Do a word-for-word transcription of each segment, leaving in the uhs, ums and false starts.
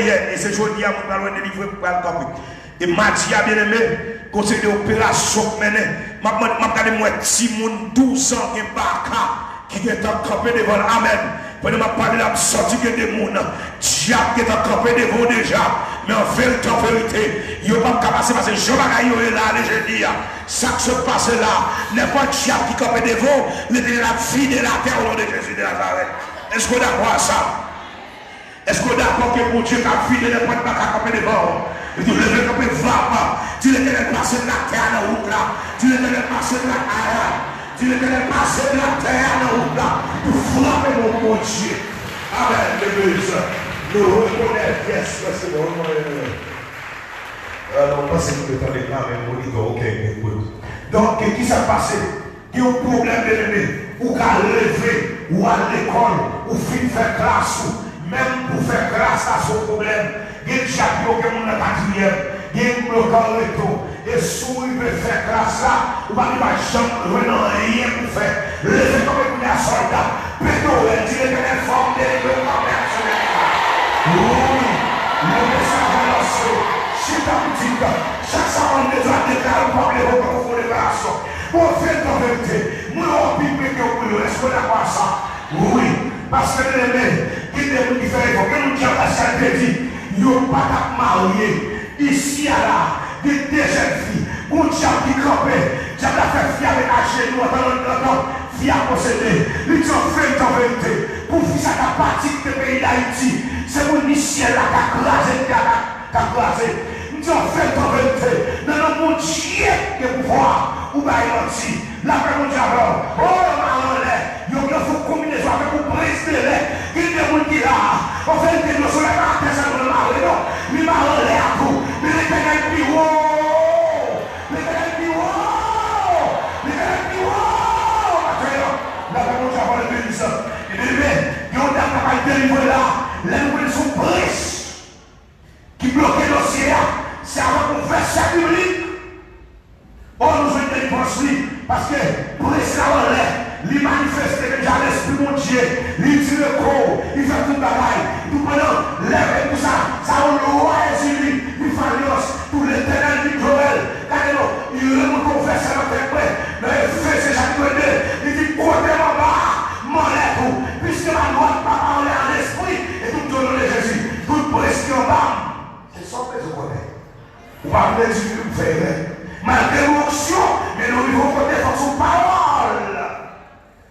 yè, e se jodi a moun pral wè delivre, moun pral kanpe. E madi a, byeneme, gon seri de operasyon k mennen. M ap mande, m ap gade, m wè timoun douz an gen baka ki gentan kanpe devan l. Amèn. Pandan m ap pale la, m santi gen de moun, dyab gentan kanpe devan w deja. Men an verite, an verite, yo p ap ka pase, pase jan bagay yo ye la, ale jedi a. Sa k sot pase la, nenpòt dyab ki kanpe devan w, Letènèl ap vide l atè o non de Jezi de Nazarèt. Èske w dakò a sa? Èske w dakò ke Bondye ka vide nenpòt baka kanpe devan w? Li di, leve kanpe, va, va. Di Letènèl pase m atè a nan wout la. Di Letènèl pase m atè a. Di Letènèl pase m atè a nan wout la. Pou frape non Bondye. Amèn, legliz. Nou rekonèt, yes, mèsi, bon, mwen, mwen, mwen. Ah, non, m panse nou te tande m la, men monitè, ok, good. Donk, ki sa k pase? Gen yon pwoblèm, byeneme, ou ka leve, ou al lekòl, ou fin fè klas ou, menm pou fè klas la se yon pwoblèm. Gen dyab yo, gen moun nan katriyèm, gen moun yo k an reto. E si w rive fè klas la, ou pa, ou pa janm jwenn anyen pou fè. Leve kanpe kounye a, sòlda. Pete orèl, di Letènèl fè m delivre kanpe ak semèn sa. Wi, leve sa, balanse. Chita pitit. Chak sa w ap bezwen deklare, w ap leve w pran yon deklarasyon. Bon, verite, verite, mwen wè w pi pre ke w koule. Èske w dakò a sa? Wi. Paske, byeneme, gen de moun ki fè efò. Gen moun dyab la sal te di, yo pa t ap marye. Isi a la, gen de jèn fi. Gon dyab ki kanpe. Dyab la fè fi a met ajenou, antan, antan, antan. Fi a posede. Li di, an verite, an verite, pou fi sa ta pati kite peyi Dayiti, se pou ni syèl la ta kraze, tè a ta, ta kraze. M di, an verite, an verite, nan non Bondye gen pouvwa, ou bay manti. Lapè Bondye avè w. O, yo mare anlè. Yo gen fo konbinezon avèk yon prens de lè. Gen de moun ki la. An verite, non, solèy pa atè sèlman l mare, non. Li mare anlè a tou. Men Letènèl pi wo. Letènèl pi wo. Letènèl pi wo. Maten an, lapè Bondye avè w, legliz. Ebyen, ebyen, gen yon dam k ap al delivre la. Lè nou konnen se yon prens ki bloke dosye a, se avèk yon vèsè biblik. O, nou jwenn delivrans, wi, paske prens la anlè, li manifeste deja Lespri Bondye, li tire kò w, li fè tout bagay. Toupandan, lè pou sa, sa yon lwa Ezili, li fè alyans, tou Letènèl vin jwe l. Gade non, li remonte yon vèsè nan tèt mwen, nan Efezyen chapit de, li di, kote m anba a, m anlè tou, piske m adwat Papa m anlè an lespri, epi m di o non de Jezi, tout prens ki anba m, se sa w bezwen konnen. Ou pa vle di pou fè erè. Malgre nou onksyon, men nou rive yon kote fòk se yon pawòl.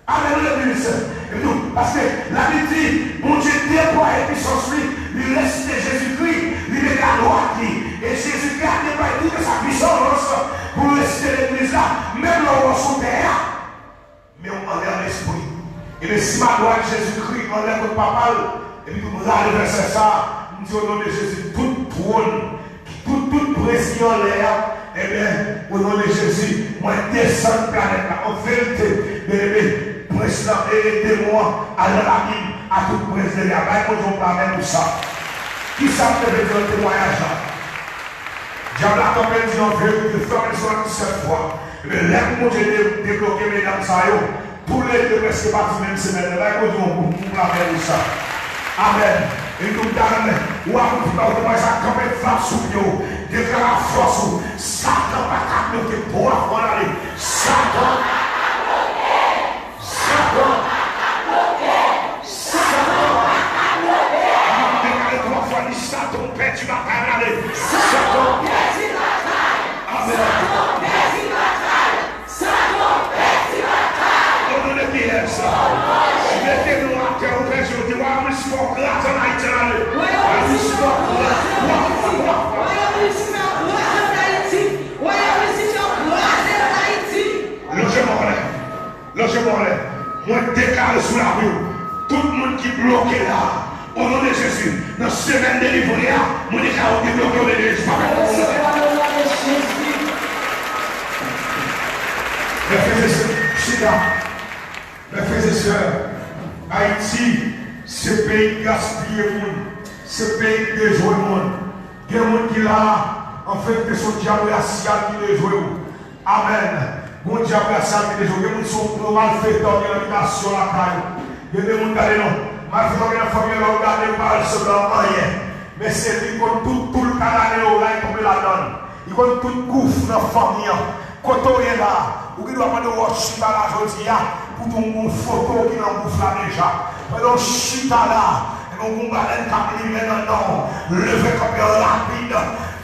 Alelouya, beni Senyè. Epi tou, paske Labib di, Bondye deplwaye pisans li, li resite Jezikri, li mete adwat li. E Jezikri a deplwaye tout sa pisans pou resite legliz la, menm lè w sou tè a. Men w anlè an lespri. Ebyen, si m adwat Jezikri anlè kot Papa l, epi tou m rale vèsè sa a, m di, o non de Jezi, tout twòn, tout, tout prens ki anlè a, ebyen, o non de Jezi, mwen desann planèt la. An verite, byeneme, prens lan e demon an al nan labim a tout prens de lè a. Bay Bondye yon amèn pou sa. Kisa m te vle di nan temwayaj la? Dyab la kanpe, l di, an verite, fè m sou disèt fwa. Men lè pou Bondye de-, debloke medam sa yo, toulede prèske pati menm semèn nan. Bay Bondye yon gwo, gwo amèn pou sa. Amèn. E nou ta renmen, w ap fè w sa kanpe fas sou pye w, deklare fòs ou. Satan pa ka bloke twa fwa l ale. Satan Satan! Satan! Mwen deklare twa fwa, di Satan, w pèdi batay la, ale! Satan! Amèn! O non de Jezi! Mete nou atè, ou pèdi, ou di, wayòm Lisifè kraze ann Ayiti, ale! Wayòm Lisifè kraze ann Ayiti! Wayòm Lisifè kraze ann Ayiti! Wayòm Lisifè kraze ann Ayiti! Lonje men w anlè! Lonje men w anlè. Mwen deklare sou lavi w, tout moun ki bloke la, o non de Jezi, nan semèn delivre a, mwen deklare w debloke o non de Jezi. Pa pè. Resevwa nan non de Jezi. Mes frères et sœurs, chita. Mes frères et sœurs, Ayiti, se peyi k gaspiye moun, se peyi k dejwe moun. Gen moun ki la, an verite, se yon dyab rasyal ki dejwe w. Amèn. Gon dyab rasyal ki dejwe w. Gen moun se yon gwo malfektè w gen nan abitasyon lakay ou. Gen de moun, gade non. Malfektè w gen nan fanmi w, lè w gade, yo pa resanble a anyen. E se li konn tout tou l kanale yo la, li tonbe ladan l. Li konn tout gouf nan fanmi an. Kote w ye la, ou gen dwa pandan w ap chita la jodi a, pou tou yon foto ki nan gouf la deja. Pandan w chita la, ebyen, yon balèn k ap limen nan non w. Leve kanpe rapid,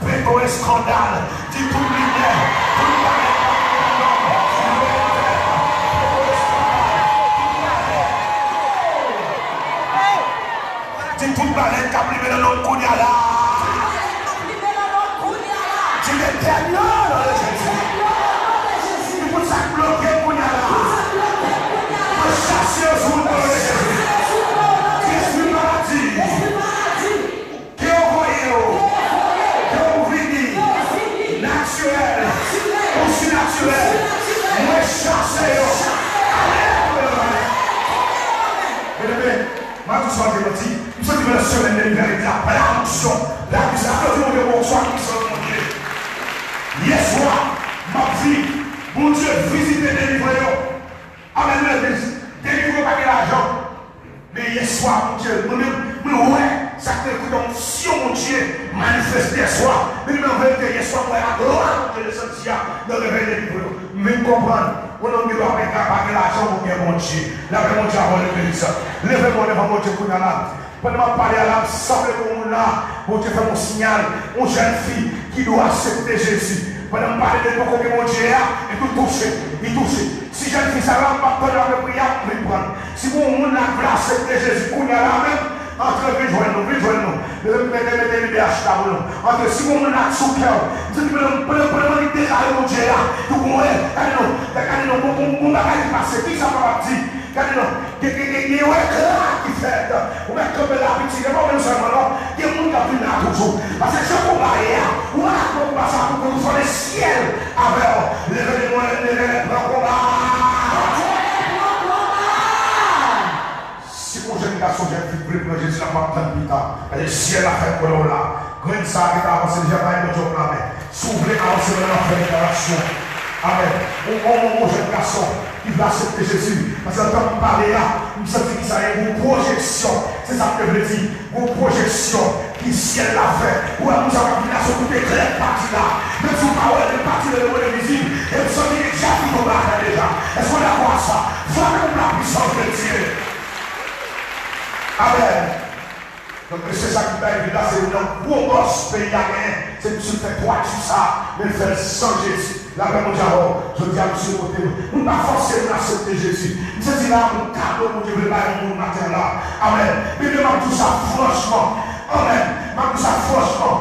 pete yon eskandal, di tout limyè, tout balèn k ap limen nan non w. Di tout balèn k ap limen nan non m kounye a la. Di Letènèl, nan non de Jezi. Di tout sa k bloke m kounye a la. Mwen chase yo sou wout nan non de Jezi. Di espri maladi. Ke yo voye yo. Ke yo vini. Natirèl. Ou sinatirèl. Mwen chase yo. Alelouya. Byeneme, m ap di sa, m te manti. M santi pandan semèn delivrans la, pandan onksyon, lavi sa, aplodi Bondye, bonswa, pwisans Bondye. Yèswa, m ap di, Bondye vizite, delivre yo. Amèn, legliz. Delivre yo pa gen lajan. Men yèswa, Bondye, mwen menm, mwen wè sa k te ekri nan onksyon Bondye manifeste yèswa. Men an verite, yèswa, mwen wè laglwa Bondye desann sya nan revèy, delivre yo. M vin konprann, yon nonm gen dwa pa gen lajan, ou gen Bondye. Lapè Bondye avè w, legliz. Leve men w devan Bondye kounye a la. Pandan m ap pale a la, m sanble gen yon moun la, Bondye fè m yon siyal, yon jèn fi ki dwe aksepte Jezi. Pandan m pale de poko gen Bondye a, epi l touche, li touche. Si jèn fi sa la, m p ap tann apre priyè a, m vin pran l. Si gen yon moun la k vle aksepte Jezi kounye a la menm, antre, vin jwenn nou, vin jwenn nou. Mete, mete, mete lide a chita pou nou. Antre, si gen yon moun la k sou kè w, m santi pandan, pandan, pandan m annik deklare Bondye a, tou gon, gade non, gade non, gon, gon, gon bagay ki pase, kisa m kapab di? Gade non, gen, gen, gen, gen yon ekla ki fèt. Ou mèt kanpe la, piti, se pa ou menm sèlman non. Gen moun k ap vin la toujou. Paske jan konba ye a, ou pa ka pran konba sa pou kont ou, fò se syèl avè w. Leve men w, leve men w, pran konba. Si yon jèn gason, jèn fi vle pran Jezi la, m ap tann pita. Paske syèl la fèk wè w la. Grenn sa a ki ta avanse deja, bay Bondye yon lanmen. Si w vle avanse nan afè deklarasyon. Amèn. Yon, yon, yon, yon jèn gason ki vle aksepte Jezi. Paske nan tan m pale a, m santi ki sa gen yon pwojeksyon. Se sa m te vle di. Yon pwojeksyon ki syèl la fè. Ou wè moun sa w ap vin la, se yon kout eklè k pati la. Menm si w pa wè l, men pati la, li vizib. E m santi gen dyab ki tonbe atè deja. Èske w dakò ak sa? Frape pou la puissance de Dieu. Amèn. Donk, mesye sa ki bay vi la, se youn nan gwo bòs peyi a genyen. Se misye k fè twati sa, men l fè l san Jezi. Lapè Bondye avè w. Jodi a, misye pote nou. Nou pa fòse moun aksepte Jezi. M santi la, yon kado Bondye vle bay yon moun maten la. Amèn. Bib la, m ap di w sa franchman. Amèn. M ap di w sa franchman.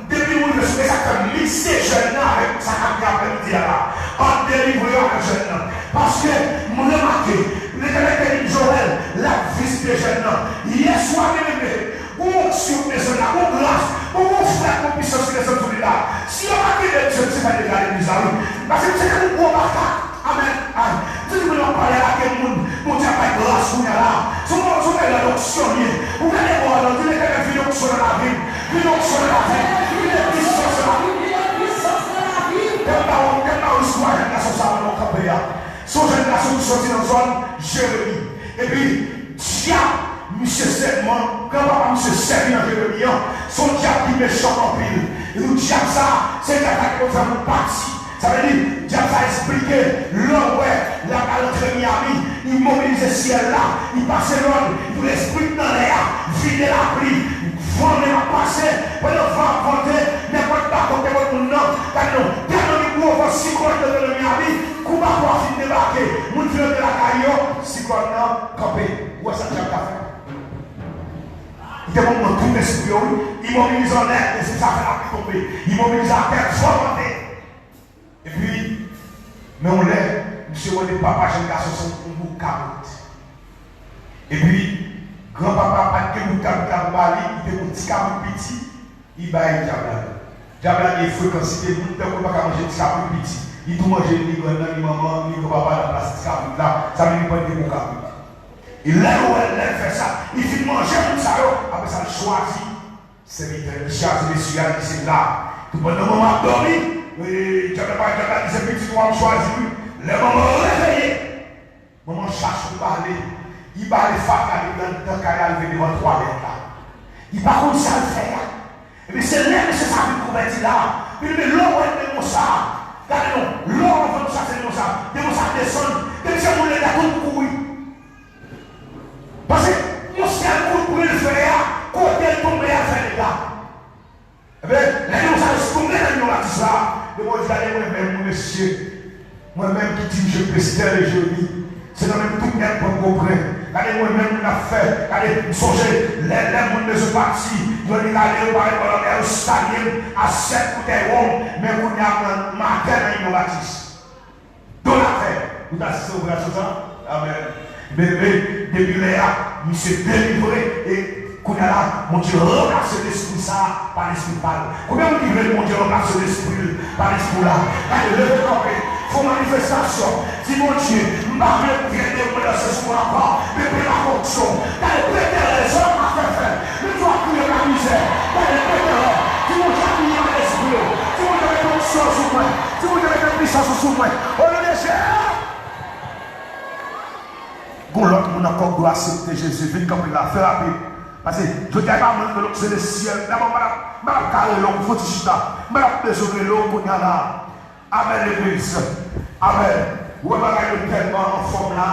Depi nou rive sou, e sa k fè m mikse jèn nan avèk sa k ap gen aprèmidi a la. Ann delivre yo avèk jèn nan. Paske m remake, Letènèl te di m, Joel, l ap vizite jèn nan. Yèswa, byeneme, gon onksyon k desann la, gon gras, gon, gon frèt, gon pisans ki desann sou li la. Si yo pa kenbe m, se, se fè deja legliz la, wi. Paske m se te yon gwo makak. Amèn. Ay, se di mwen ap pale a gen moun, Bondye ap bay gras kounye a la. Se yon, se yon peryòd onksyon li ye. Ou gade bò a, di Letènèl, vide onksyon nan lavi m. Vide onksyon nan lavi m. Vide pisans nan lavi m. Kè m ba w, kè m ba w istwa jèn gason sa a pandan w kanpe a. Se yon jèn gason ki soti nan zòn Jeremi. Epi, dyab, misye sèlman, granpapa misye sèvi nan Jeremi an, se yon dyab ki mechan anpil. E nou dyab sa a, se dyab sa ki konn fè moun pati. Sa vle di, dyab sa eksplike, lè w wè l ap al antre Miami, li mobilize syèl la, li pase lòd pou lespri k nan lè a vide lapli, van menm ap pase, pandan van ap vante, nenpòt bato k te pot moun nan, gade non, tèlman gen gwo van siklòn k te nan Miami, kou bato a fin debake, moun fin antre lakay yo, siklòn nan kanpe. Ou wè sa dyab la fè? Li te konn pran tout lespri yo, wi. Li mobilize anlè, lespri sa fè lapli tonbe. Li mobilize atè, van vante. Epi, men yon lè, misye mande papa jèn gason sa yon bout kabrit. Epi, granpapa pa t gen bout kabrit la pou ba li, li te gen yon ti kabrit piti, li bay dyab la. Dyab la gen frekansite, moun tankou l pa ka manje ti kabrit piti. Li tou manje li grann nan, li manman, li granpapa nan plas ti kabrit la, sa vle di li pa t gen bon kabrit. E lè l wè, lè l fè sa, li fin manje moun sa yo, apre sa l chwazi sèvitè, li chwazi mesye a, li di se la. Tou pandan manman ap dòmi, e, dyab la pa, dyab la di se pitit ou a m chwazi wi. Lè manman an reveye, manman chache pou bale, li bale fatra li anndan kay la, rive devan twalèt la. Li pa konn sa l fè a. Epi se lè mesye sa vin konvèti la, vin men lè w wè demon sa, gade non, lè w wè demon sa, se demon sa, demon sa desann, depi se moun leta tout kouri. Paske yon sèl kout bri l fè a, kote l tonbe a fè dega. Ebyen, lè demon sa yo tonbe nan Inyon Batis la, demon di, gade mwen menm, mesye, mwen menm ki dirije Pestèl e Jeremi, se nan men m tout nèg pran gwo plen. Gade mwen menm, moun ap fè, gade, m sonje, lè, lè moun bezwen pati, yo di gade yo pa reponn anmè, yo salye m a sèt boutèy wonm, men kounye a nan maten nan Inyon Batis. Donatè, ou ta asiste operasyon sa? Amèn. Men, men, depi lè a, misye delivre, e kounye a la, Bondye ranplase lespri sa a pa lespri pa l. Konbyen moun ki vle Bondye ranplase lespri l pa lespri w la? Gade, leve kanpe, fè yon manifestasyon, di, Bondye, m pa vle vye demon ranse sou mwen ankò, men pran fonksyon. Gade, pete rezon a fè fè. Menm si w ap kriye nan mizè, gade, pete lè. Di Bondye abiye m a lespri w. Di Bondye mete onksyon sou mwen. Di Bondye mete pwisans ou sou mwen. O non de Jezi. Gon lòt moun ankò k dwe aksepte Jezi. Vin kanpe la. Fè rapid. Paske jodi a e pa mwen ki rele w, se Lesyèl. Dabò, m pa t ap, m pa t ap ka rele w pou fè ti chita. M pa t ap bezwen rele w kounye a la. Amèn, legliz. Amèn. Ou wè bagay yo tèlman anfòm la,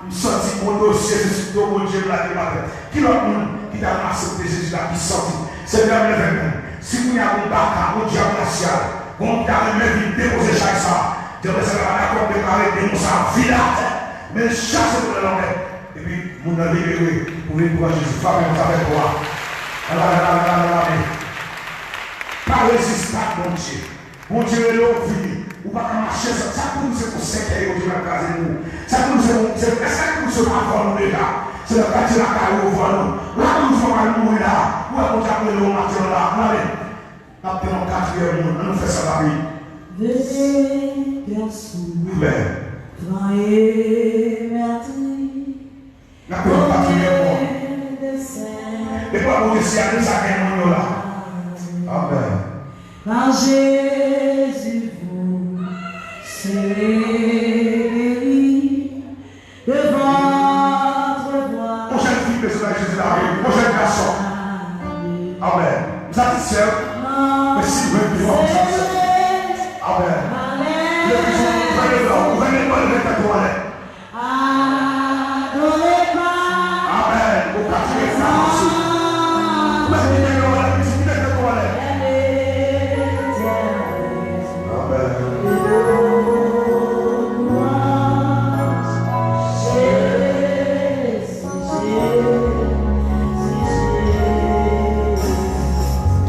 m santi gon dosye se sou do Bondye m lage maten. Ki lòt moun ki ta renmen aksepte Jezi la ki santi? Senyè, m leve men m. Si kounye a gon baka, gon dyab rasyal, gon moun ki ta renmen vin depoze chay sa, dyab rasyal la pa dakò deklare demon sa vide atè, men l chase pou l al anlè. Epi moun nan libere pou vin pran Jezi. Frape konsa avèk bra. Ann lave, lave, lave, lave. Pa reziste ak Bondye. Bondye rele w vini. Ou pa ka mache san. Sa k pou nou se pou sèkèy Bondye pral kraze pou ou. Sa k pou nou se pou, se, èske sa k pou nou se pa vann nou deja? Se nan katye lakay ou yo vann nou. Lakou nou fè pral mouri la. Ou wè Bondye ap rele w maten an la. Ann ale. N ap tann yon katriyèm moun. Ann nou fè sa rapid. Vede kè sou. Amèn. Pran e mètri. N ap pran katriyèm mò. Depi w ap monte syèl, nou sa gen moun yo la. Amèn. Par Jésus, vous serez guéris de votre voix. Yon jèn fi bezwen bay Jezi lavi l, yon jèn gason. Amèn. M satisfè, men si Bondye fè m satisfè. Amèn. Legliz, ouvè men w, ouvè men w, leve tèt ou anlè. Adore pa. Amèn. Ou ka tire sa ansi. Mèt li gen yon lè, li di, mete tèt ou anlè. Amèn.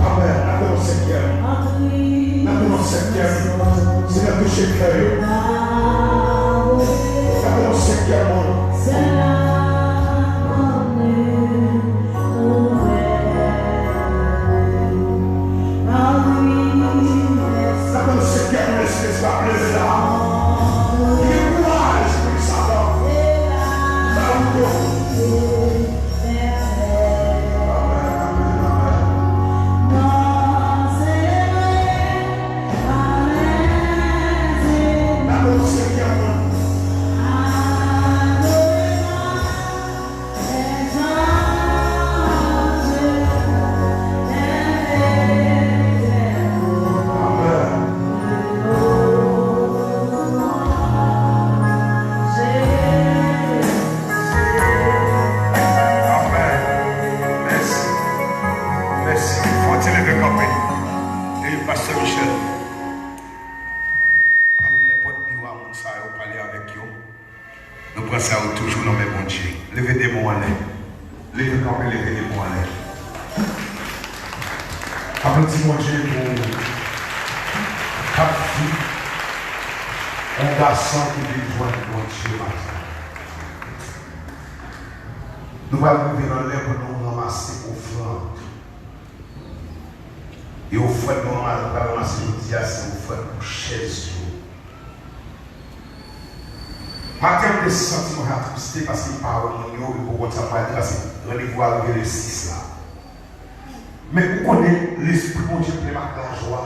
Amèn. N ap fè yon senkyèm. N ap fè yon senkyèm. Senyè, touche kè yo. N ap fè yon senkyèm moun. N ap fè yon senkyèm moun, Lespri Sent ap leve la. Ki gen kouraj pou li, Satan. N a wout yo. Amèn. Mèsi. Mèsi. Fò w ti leve kanpe. E Pastè Michel, al nenpòt biwo a moun sa yo, pale avèk yo. Nou pran sa yo toujou nan men Bondye. Leve de men w anlè. Leve kanpe, leve de men w anlè. Aplodi Bondye pou kat fi, yon gason ki vin jwenn Bondye maten. Nou pral rive nan lè pou nou ranmase ofrann. E ofrann nou ranmase, nou pral ranmase jodi a, se ofrann pou chèz yo. Maten, m te santi mwen atriste paske m pa wè moun yo, e pou konn sa m pral di, paske randevou a rive le sis la. Men ou konnen, Lespri Bondye plen m ak lajwa.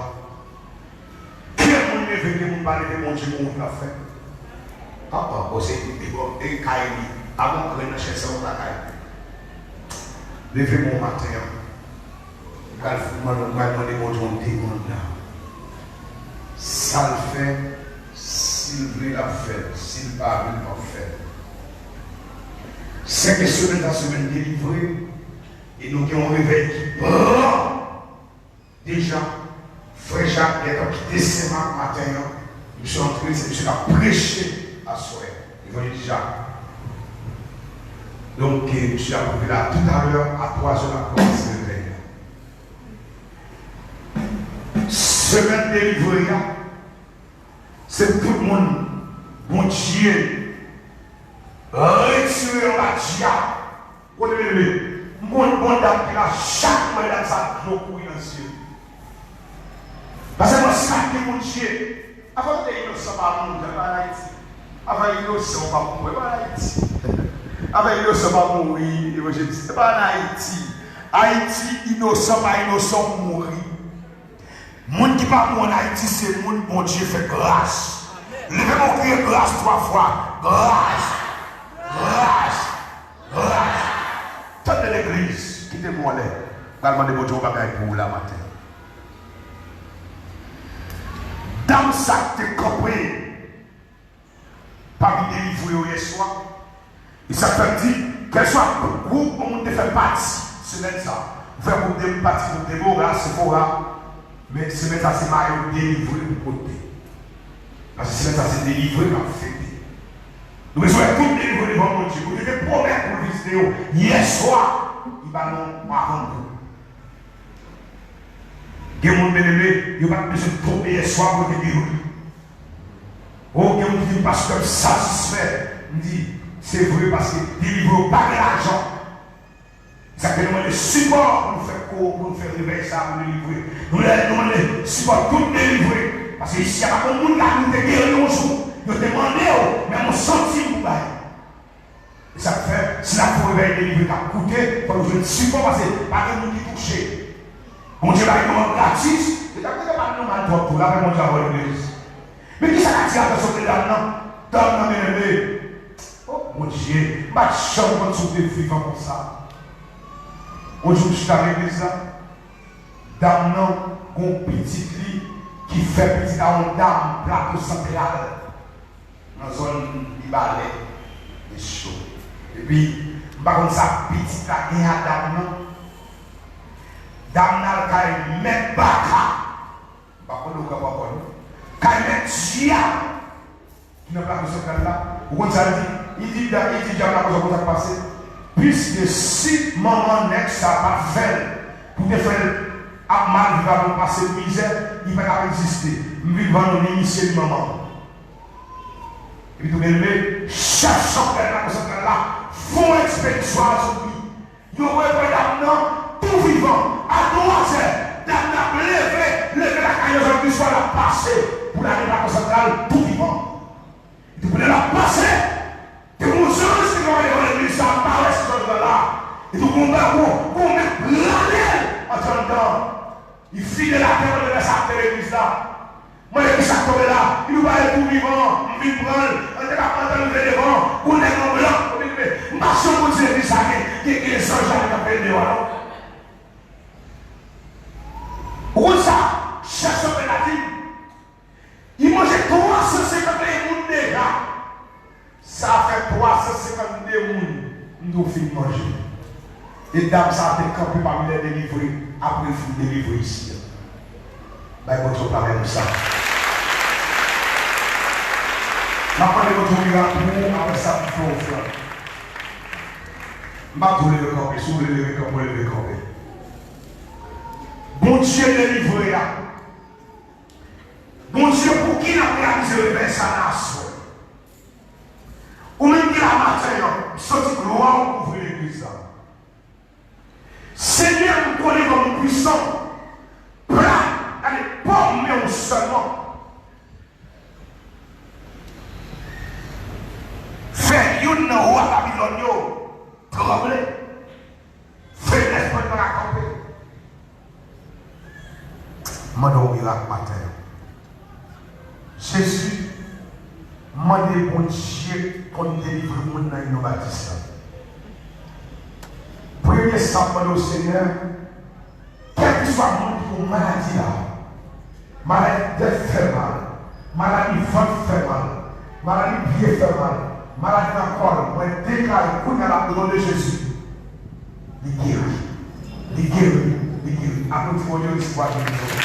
Gen moun leve, gen moun pa leve, Bondye gon wout l ap fè. An, an, bon, se, e, bon, e kay li. Pa gon grenn nan chèz sa, ou pa kay. Leve men w maten an. Pral mande, pral mande Bondye yon demann la. Sa l fè, si l vle, l ap fè l. Si l pa vle, l p ap fè l. Senk semèn sa, semèn delivre, e nou gen yon revèy ki pran. Deja, frè Jak gentan kite Senmak maten an, misye antre, se misye k ap preche aswè. Evanjelis Jak. Donk, eh, misye ap rive la toutalè, a twa zè l ap kòmanse revèy la. Semèn delivre a, se pou tout moun Bondye retire anba dyab. Kote m leve, m konn bon dam ki la, chak m wè dam sa dlo kouri nan zye l. Paske mwen sa ki Bondye. Avan te inosan pa mouri, se pa ann Ayiti. Avan inosan pa mouri, se pa ann Ayiti. Avan inosan pa mouri, evanjelis, se pa ann Ayiti. Ayiti, inosan pa inosan mouri. Moun ki pa bon ann Ayiti se moun Bondye fè gras. Leve men w, kriye gras twa fwa. Gras! Gras! Gras! Tande legliz, kite m w anlè. M pral mande Bondye yon bagay pou ou la maten. Dam sa k te kanpe pami delivre yo yèswa. E sa k fè m di, kèlswa gwoup yon moun te fè pati semèn sa, ou fè gwoup de, pati gwoup Debora, Sefora, men semèn sa se mayo delivre pou pote. Paske semèn sa se delivre n ap fete. Nou bezwen wè tout delivre devan Bondye. Bondye te pwomèt pou l vizite yo yèswa, li ba nou yon avangou. Gen moun, byeneme, yo pa t bezwen tonbe yèswa pou yo te geri. O, gen moun ki di m, pastè, m satisfè. M di, se vre, paske delivre yo pa gen lajan. Sa k fè nou mande sipò pou nou fè kou, pou nou fè revèy sa a, pou delivre. Nou, nou mande sipò tout delivre. Paske isi a pa gen moun la ki te geri yon jou. Yo te mande w menm yon santim pou bay. E sa k fè, si n ap fè yon revèy delivre k ap koute, fò nou jwenn sipò, paske pa gen moun ki touche. Bondye bay nou an gratis, e ta koute pa nou mal twòp tou, lapè Bondye avè w legliz. Men kisa k atire atansyon dam nan? Dam nan, byeneme. O Bondye, m pa t janm konn si w te vivan konsa. Yon jou m chita legliz la, dam nan gon pitit li ki fè pitit a yon dam Plato Santral. Nan zòn Mibalè, e cho. Epi, m pa konn sa pitit la gen a dam nan. Dam nan al kay mèt baka. M pa konnen ou kapab konn. Kay mèt dyab ki nan Plato Santral la. Ou konn sa l di? Li di, li di dyab la konsa, konn sa k pase. Piske si manman nèg sa pa t fè l, pou te fè l ap mal viv avè m, pase mizè, li pa t ap egziste. M vin vann ou ni misye ni manman. Epi tou byeneme, chèf chanpèl la, konsèy la, fè yon ekspedisyon a zonbi. Yo voye pran dam nan tou vivan. A twazè, dam nan ap leve, leve lakay yo, zonbi swa l ap pase pou l ale nan konsèy la tou vivan. Epi pandan l ap pase, te gen yon zanj ki te travay devan legliz sa, parèt sou zanj lan la. Epi gon ba, gon, gon men rale l antre anndan. Li file l atè, mande nèg sa ap te legliz la. Mande kisa k tonbe la. Li di, ou pale tou vivan, m vin pran l. Ann te ka ann rive devan, gon nèg an blan, ou vin rive. M pa janm konn si legliz sa gen, gen, gen zanj la ki ap veye deyò a non. Ou konn sa, chèf chanpèl la di m, li manje twa san senkant moun deja. Sa fè twa san senkant de moun m di w fin manje. E dam sa a te kanpe pami lè delivre apre l fin delivre isi a. Bay Bondye yon plamè pou sa. M ap mande Bondye yon mirak pou ou, apre sa, pou fè ofrann. M p ap di w leve kanpe, si w vle leve kanpe, w leve kanpe. Bondye delivre a. Bondye, pou ki n ap reyalize revèy sa a nan aswè? Ou menm ki la maten an, m santi glwa w kouvri legliz la. Senyè, m konnen kòman w pwisan. Pla, gade, pòm men w sèlman. Fè youn nan wa Babilòn yo tranble. Feblès mwen pa ka kanpe. Mande yon mirak maten an. Jezi, mande Bondye konn delivre moun nan Inyon Batis la. Premye sa m mande w, Senyè, kèlkeswa Maladi la, maladi tèt fè mal, maladi vant fè mal, maladi pye fè mal, maladi nan kò l, mwen deklare kounye a la, o non de Jezi, li geri. Li geri. Li geri. Aplodi Bondye, resevwa gerizon.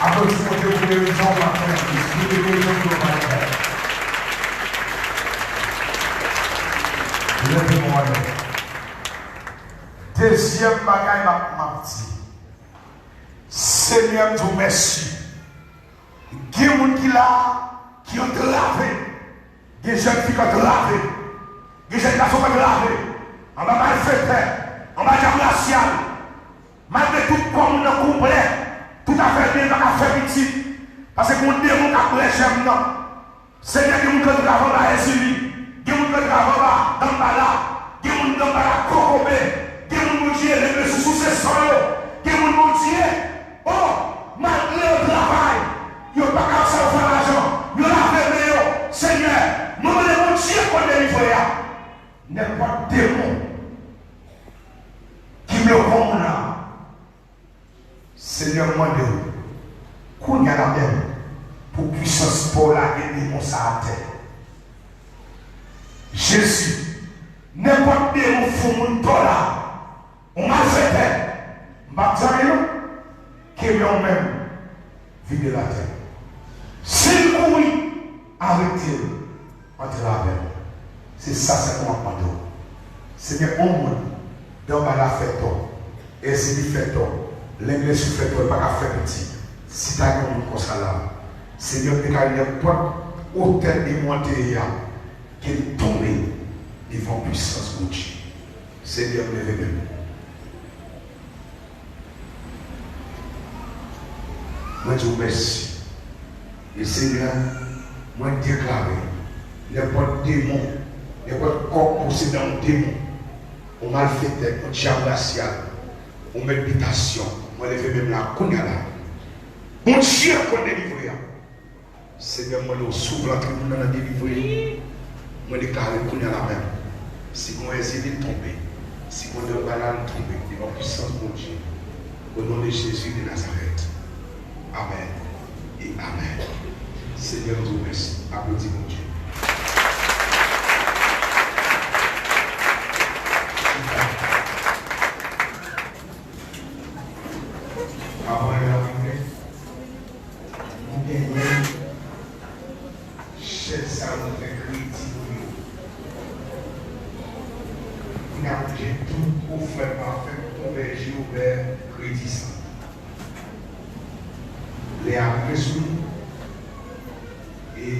Aplodi Bondye pou gerizon w ap fè. Li gen gerizon pou w ap fè. Leve men w anlè. Dezyèm bagay m ap, m ap di, Senyè, m di w mèsi. Gen moun ki la, ki antrave. Gen jèn fi k antrave. Gen jèn gason k antrave. Anba malfektè. Anba dyab rasyal. Malgre tout kò moun nan konplè, tout afè l byen, l pa ka fè pitit. Paske gen yon demon k ap brè jèm nan. Senyè, gen moun k antrave anba Èzili, gen moun k antrave anba Danbala, gen moun Danbala kokobe, gen moun, Bondye, leve sou souse san yo, gen moun, Bondye, o, malgre yo travay, yo pa ka sèvi fè lajan, yo lave men yo. Senyè, nou mande Bondye pou delivre a. Nenpòt demon ki bloke yon moun la, Senyè, m mande w, kounye a la menm, pou pwisans pa w lage demon sa atè. Jezi, nenpòt demon fè yon moun tò la, yon malfektè, m p ap di anyen non, kenbe w menm, vide l atè. Si l kouri, arete l. Antre avè m. Se sa sèlman m ap mande w. Senyè, yon moun, Danbala fè tò, Èzili fè tò, Lenglesi fè tò, li pa ka fè pitit. Si ta gen yon moun konsa la, Senyè, m deklare nenpòt otè demon an te ye a, ke l tonbe devan pwisans Bondye. Senyè, m leve men m. Mwen di w mèsi. E Senyè, mwen deklare, nenpòt demon, nenpòt kò k posede yon demon, yon malfektè, yon dyab rasyal, yon mèt bitasyon, mwen leve men m la kounye a la. Bondye konn delivre a. Senyè, mwen mande w, si w vle antre moun nan nan delivre, mwen deklare kounye a la menm, si gon Èzili tonbe, si gon Danbala tonbe, devan pwisans Bondye, o non de Jezi de Nazarèt. Amèn e amèn. Senyè, nou di w mèsi. Aplodi Bondye. Avan lè a rive, nou genyen chèz sa yo, nou fè kredi pou yo. Kounye a, nou gen tout ofè pafè pou konvèji yo vè kredi sa. Lè a rive sou nou, e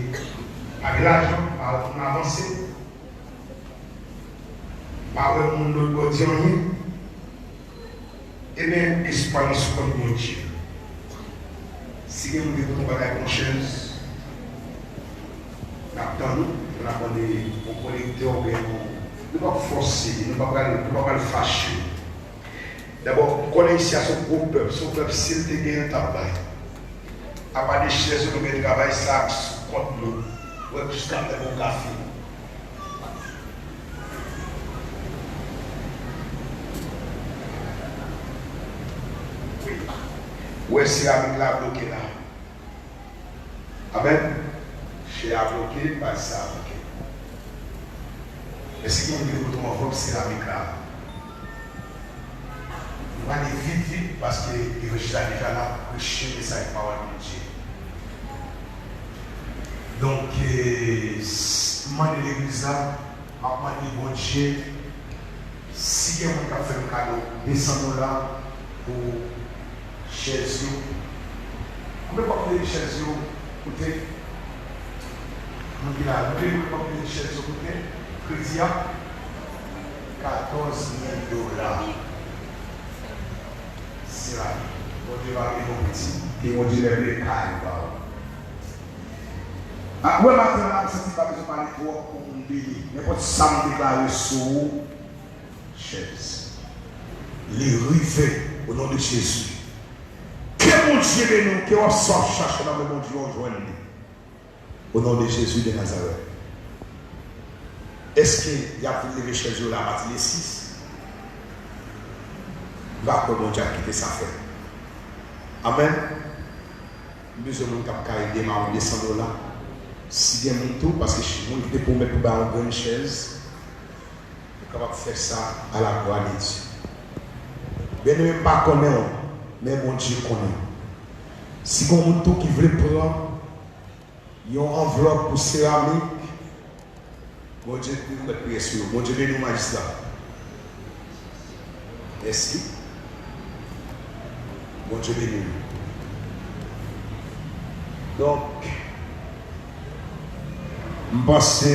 pa gen lajan, pa wè moun avanse, pa wè moun lòt bò di anyen. Ebyen, espwa nou sou kont Bondye. Si gen moun ki pote yon bagay pou yon chèz, n ap tann ou, n ap mande yon kolektè oubyen yon, nou p ap fòse, nou pa pral, nou pa pral fache. Dabò, m konnen isi a se yon gwo pèp, se yon pèp si l te genyen l t ap bay. Apa de chèz yo nou gen travay sa ak sou kont nou. Wè jiskaskè pou w ka fini. Wè seramik la bloke la. Amèn. Chè a bloke, baz sa a bloke. Èske gen moun ki te pote yon anvlòp seramik la? Nou prale vit, vit, paske evanjelis la deja la preche mesaj pawòl Bondye. Donk, e, s-, m mande legliz la, m ap mande Bondye, si gen moun k ap fè m kado de san dola pou chèz yo, konbyen w ap mete chèz yo koute? Moun ki la, konbyen w ap mete chèz yo koute? Kredi a? Katòz mil dola. Seramik. Bondye pa vle yon piti. Ke Bondye leve kay ba ou. A, wè maten an, m santi m pa bezwen pale twòp pou moun beni. Nenpòt sa m deklare sou ou, chèz. Li rive, o non de Jezi. Ke Bondye beni w, ke w ap sa w ap chache nan men Bondye, w jwenn li. O non de Jezi de Nazarèt. Èske y ap vin leve chèz yo la apati de sis? M pa kwè Bondye ap kite sa fèt. Amèn. M bezwen moun k ap ka ede m a yon de san dola. Si gen moun tou, paske ch- moun ki te pwomèt pou bay yon grenn chèz, nou kapab fè sa à la gloire de Dieu. Byeneme, m pa konnen w, men Bondye konnen w. Si gen moun tou ki vle pran yon anvlòp pou seramik, Bondye, nou mèt priye sou yo. Bondye beni w, majistra. Mèsi. Bondye beni w. Donk, m panse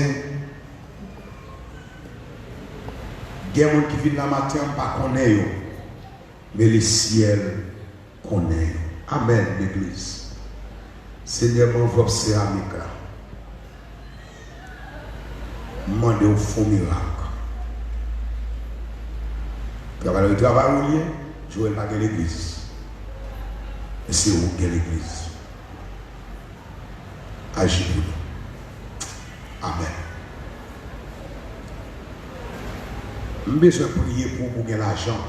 gen moun ki vin la maten an, m pa konnen yo. Men lesyèl konnen yo. Amèn, legliz. Senyè, m anvlòp seramik la. M mande w fè yon mirak. Travay la, travay ou l ye, Joel pa gen legliz. Men se ou k gen legliz. Aji pou nou. Amèn. M bezwen priye pou ou pou w gen lajan.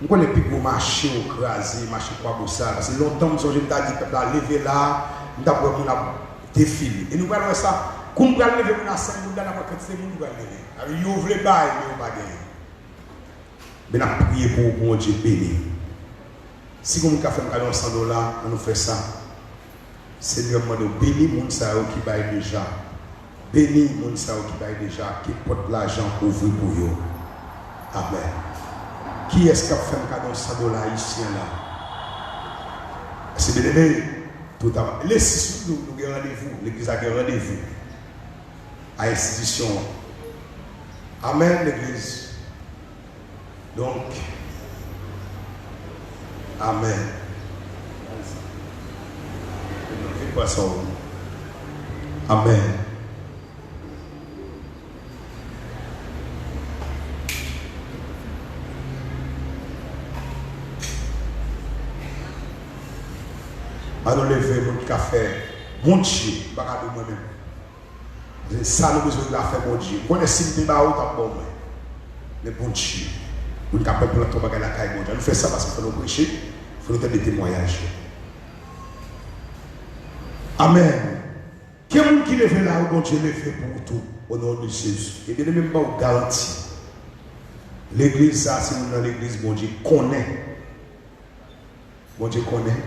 M konnen pi gwo mache yo kraze, mache Kwabosal. Paske lontan m sonje m ta di pèp la leve la, m t ap wè moun ap defile. E nou pral wè sa. Kou m pral leve moun a senk goud la, n ap wè kantite moun m pral leve. Sa vle di yo vle bay, men yo pa genyen. Men n ap priye pou ou, pou Bondye beni. Si gen moun ka fè m kado yon san dola, ann nou fè sa. Senyè, m mande w beni moun sa yo ki bay deja. Beni moun sa yo ki bay deja. Ke pòt lajan ouvri pou yo. Amèn. Kiyès k ap fè m kado yon san dola ayisyen la? Se byeneme. Tout a, le sis, nou, nou gen randevou. Legliz la gen randevou a enstitisyon an. Amèn, legliz. Donk, amèn. Vin pran sa w. Amèn. Ann nou leve, moun ki ka fè Bondye, m pa ka di mwen menm. Se sa nou bezwen la fè Bondye. M konnen si m te ba ou, w t ap ba w mwen. Men Bondye, moun k ap replante yon bagay lakay Bondye. Ann nou fè sa paske fò nou preche, fò nou tande temwayaj yo. Amèn. Gen moun ki leve la, Bondye leve pou ou tou, o non de Jezi. E byeneme, m ba w garanti. Legliz sa, se moun nan legliz Bondye konnen. Bondye konnen.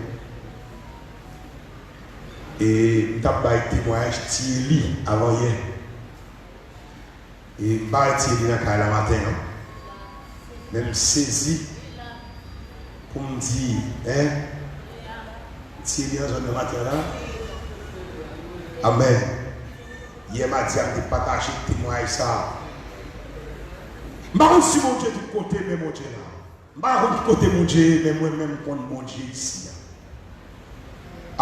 E m t ap bay temwayaj Ti Eli avan yè. E m pa wè Ti Eli nan kay la maten an. Men m sezi pou m di, en, Ti Eli nan zòn nan maten an la. Amèn. Yè madi a, m te pataje temwayaj sa a. M pa konn si Bondye tout kote, men Bondye la. M pa konn ki kote Bondye ye, men mwen menm m konn Bondye isi a.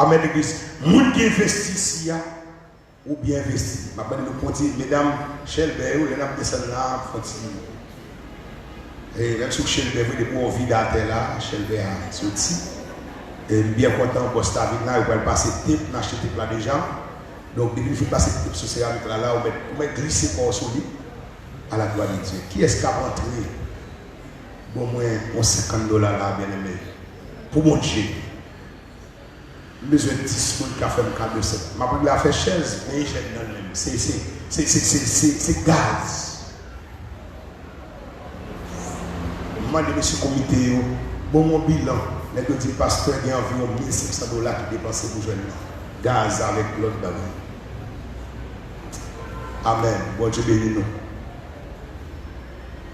Amèn, legliz. Moun ki envesti isi a, ou byen envesti. M ap mande nou pou ti medam, chèlbè yo, lè n ap desann la, fò ti, e, menm si w chèlbè vre, depi w vide atè la, chèlbè a soti. E m byen kontan, bòs la vin la, yo pral pase tep, n achte tep la deja. Donk, depi n fin pase tep sou seramik la, la, ou mèt, ou mèt glise kò w sou li. A la glwa de Dye. Kiyès k ap antre? Bon, mwen, yon senkant dola la, byeneme. Pou Bondye. M bezwen dis moun k ka fè m kado sèt. M ap regle afè chèz, men e jèn nan l menm. Se, se, se gaz. M mande mesye komite yo, bon, yon bilan. Nèg yo di m pastè gen anviwon mil senk san dola ki depanse pou jèn nan. Gaz avèk lòt bagay. Amèn. Bondye beni nou.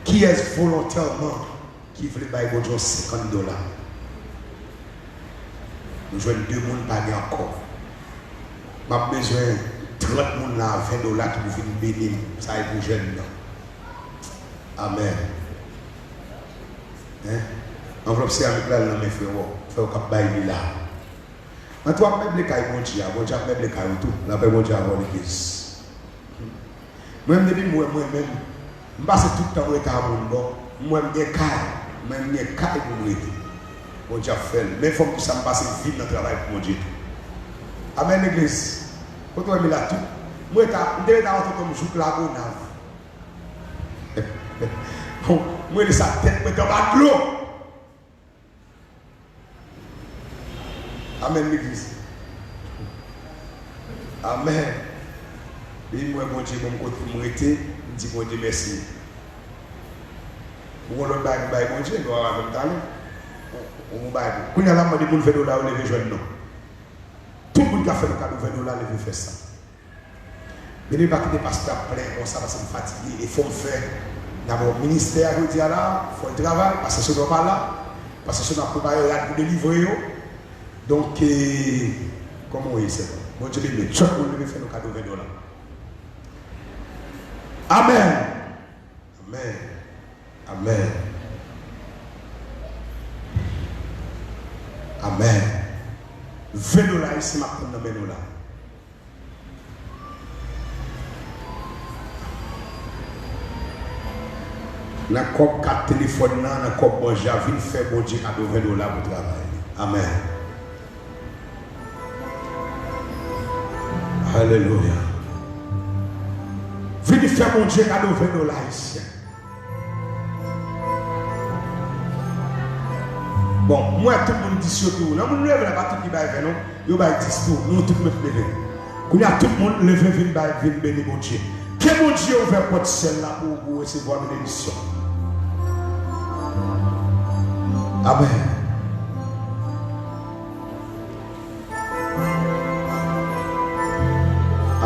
Kiyès volontèman ki vle bay Bondye yon senkant dola? Nou jwenn de moun, pa gen ankò. M ap bezwen trant moun la, ven dola ki pou vin beni m. Sa e pou jèn nan. Amèn. Hein? Anvlòp seramik la nan men frè w. Frè w k ap bay li la. Ann tou ap meble kay Bondye a. Bondye ap meble kay ou tou. Lapè Bondye avè w, legliz. Mwen menm, depi m wè mwen menm, m pase tout tan m rete a moun bò, m wè m gen kay, mwen m gen kay pou m rete. Bondye ap fè l. Men fò m di sa, m pase vi m nan travay pou Bondye tou. Amèn, legliz. Kote w wè m la tou? M rete a, m te rete a Ototom jouk Lagonav. Bon, Mwen rele sa tèt mwen t anba dlo. Amèn, legliz. Amèn. Depi m wè Bondye ban m kote pou m rete, m di Bondye mèsi. Ou gon lòt bagay pou bay Bondye, nou ap avè m talè. Ou, ou, ou bay pou. Kounye a la, m mande moun ven dola yo leve jwenn non. Tout moun k ap fè nou kado ven dola, leve fè sa. Byeneme, pa kite pastè ap plenyen konsa, paske m fatige, e fò m fè. N ap wè ministè a jodi a la, fò l travay, pastè Sono pa la, pastè Sono ap prepare rad pou delivre yo. Donk, e, kòman w ye, sè? Bondye beni w. Chak moun leve fè nou kado ven dola. Amèn. Amèn. Amèn. Amèn. Ven dola ayisyen m ap tann nan men nou la. Nan kòb kat telefòn nan, nan kòb manje a, vin fè Bondye kado ven dola pou travay li. Amèn. Alelouya. Vin fè Bondye kado ven dola ayisyen. Bon, m wè tout moun dis yo tou. Nan moun leve la, pa tout ki bay ven non. Yo bay dis tou. Nou tout mèt leve. Kounye a tout moun leve vin bay, vin beni Bondye. Ke Bondye ouvè pòt syèl la pou ou, pou ou resevwa benediksyon. Amèn.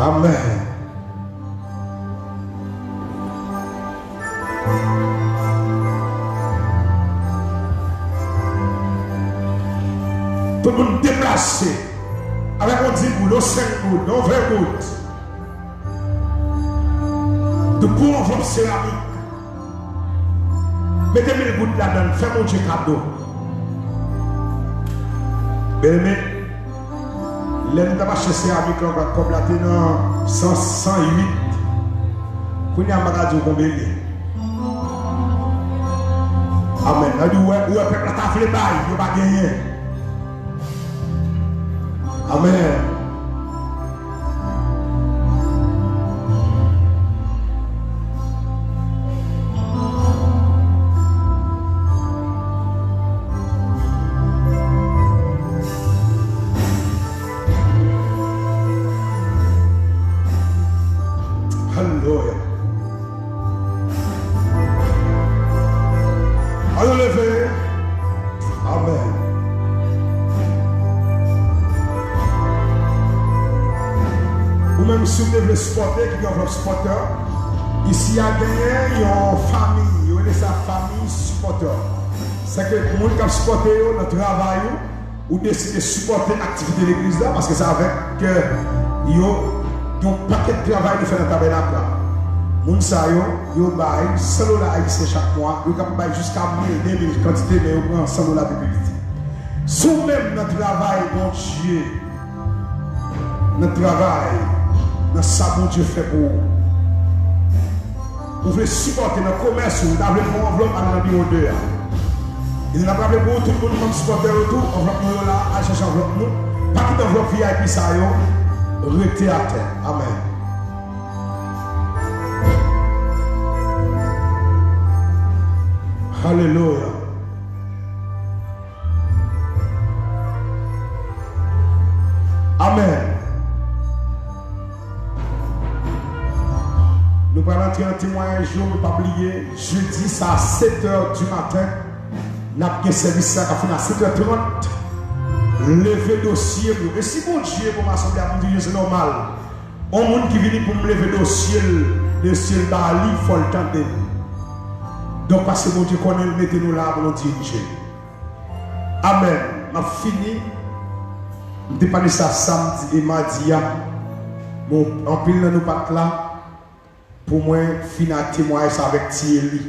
Amèn. Tout moun deplase avèk yon di goud, yon senk goud, yon ven goud. De gwo anvlòp seramik. Mete mil goud ladan l, fè Bondye kado. Byeneme, lè nou t ap achte seramik la, kòb la te nan san, san uit. Kounye a, m pa ka di w konbyen l ye. Amèn. Sa di, ou wè, ou wè pèp la ta vle bay, yo pa genyen. Amèn. Alelouya. Ann leve. Amèn. Ou menm, si w te vle sipòte, ki gen anvlòp sipòtè, isi a genyen yon fanmi, yo rele sa fanmi sipòtè. Sèke moun k ap sipòte yo nan travay ou, ou deside sipòte aktivite legliz la, paske se avèk kè yo gen yon pakèt travay nou fè nan tabènak la. Moun sa yo, yo bay san dola ayisyen chak mwa, yo kapab bay jiska mil, de mil, kantite, men yo pran san dola pi piti. Si w menm nan travay Bondye, nan travay, nan sa Bondye fè pou ou, ou vle sipòte nan komès ou, ou ta vle pran anvlòp, ale nan biwo de a. E n ap raple pou ou, tout moun, manm sipòtè yo tou, anvlòp nou yo la, al chèche anvlòp nou. Pa kite anvlòp V I P sa yo rete atè. Amèn. Alelouya. Amèn. Nou pral antre nan temwayaj yo, men pa bliye, jedi sa a, sèt è di maten, n ap gen sèvis la k ap fini a sèt è trant. Leve dosye pou yo. E si Bondye, bon, asanble a, pou m di, se nòmal. On moun ki vini pou m leve dosye l, dosye l ba li, fò l tande m. Donk, paske Bondye konnen l mete nou la pou nou dirije l. Amèn. M ap fini. M te pale sa samdi e madi a. Bon, anpil nan nou pa t la. Pou mwen, fini ak temwayaj sa avèk Ti Eli.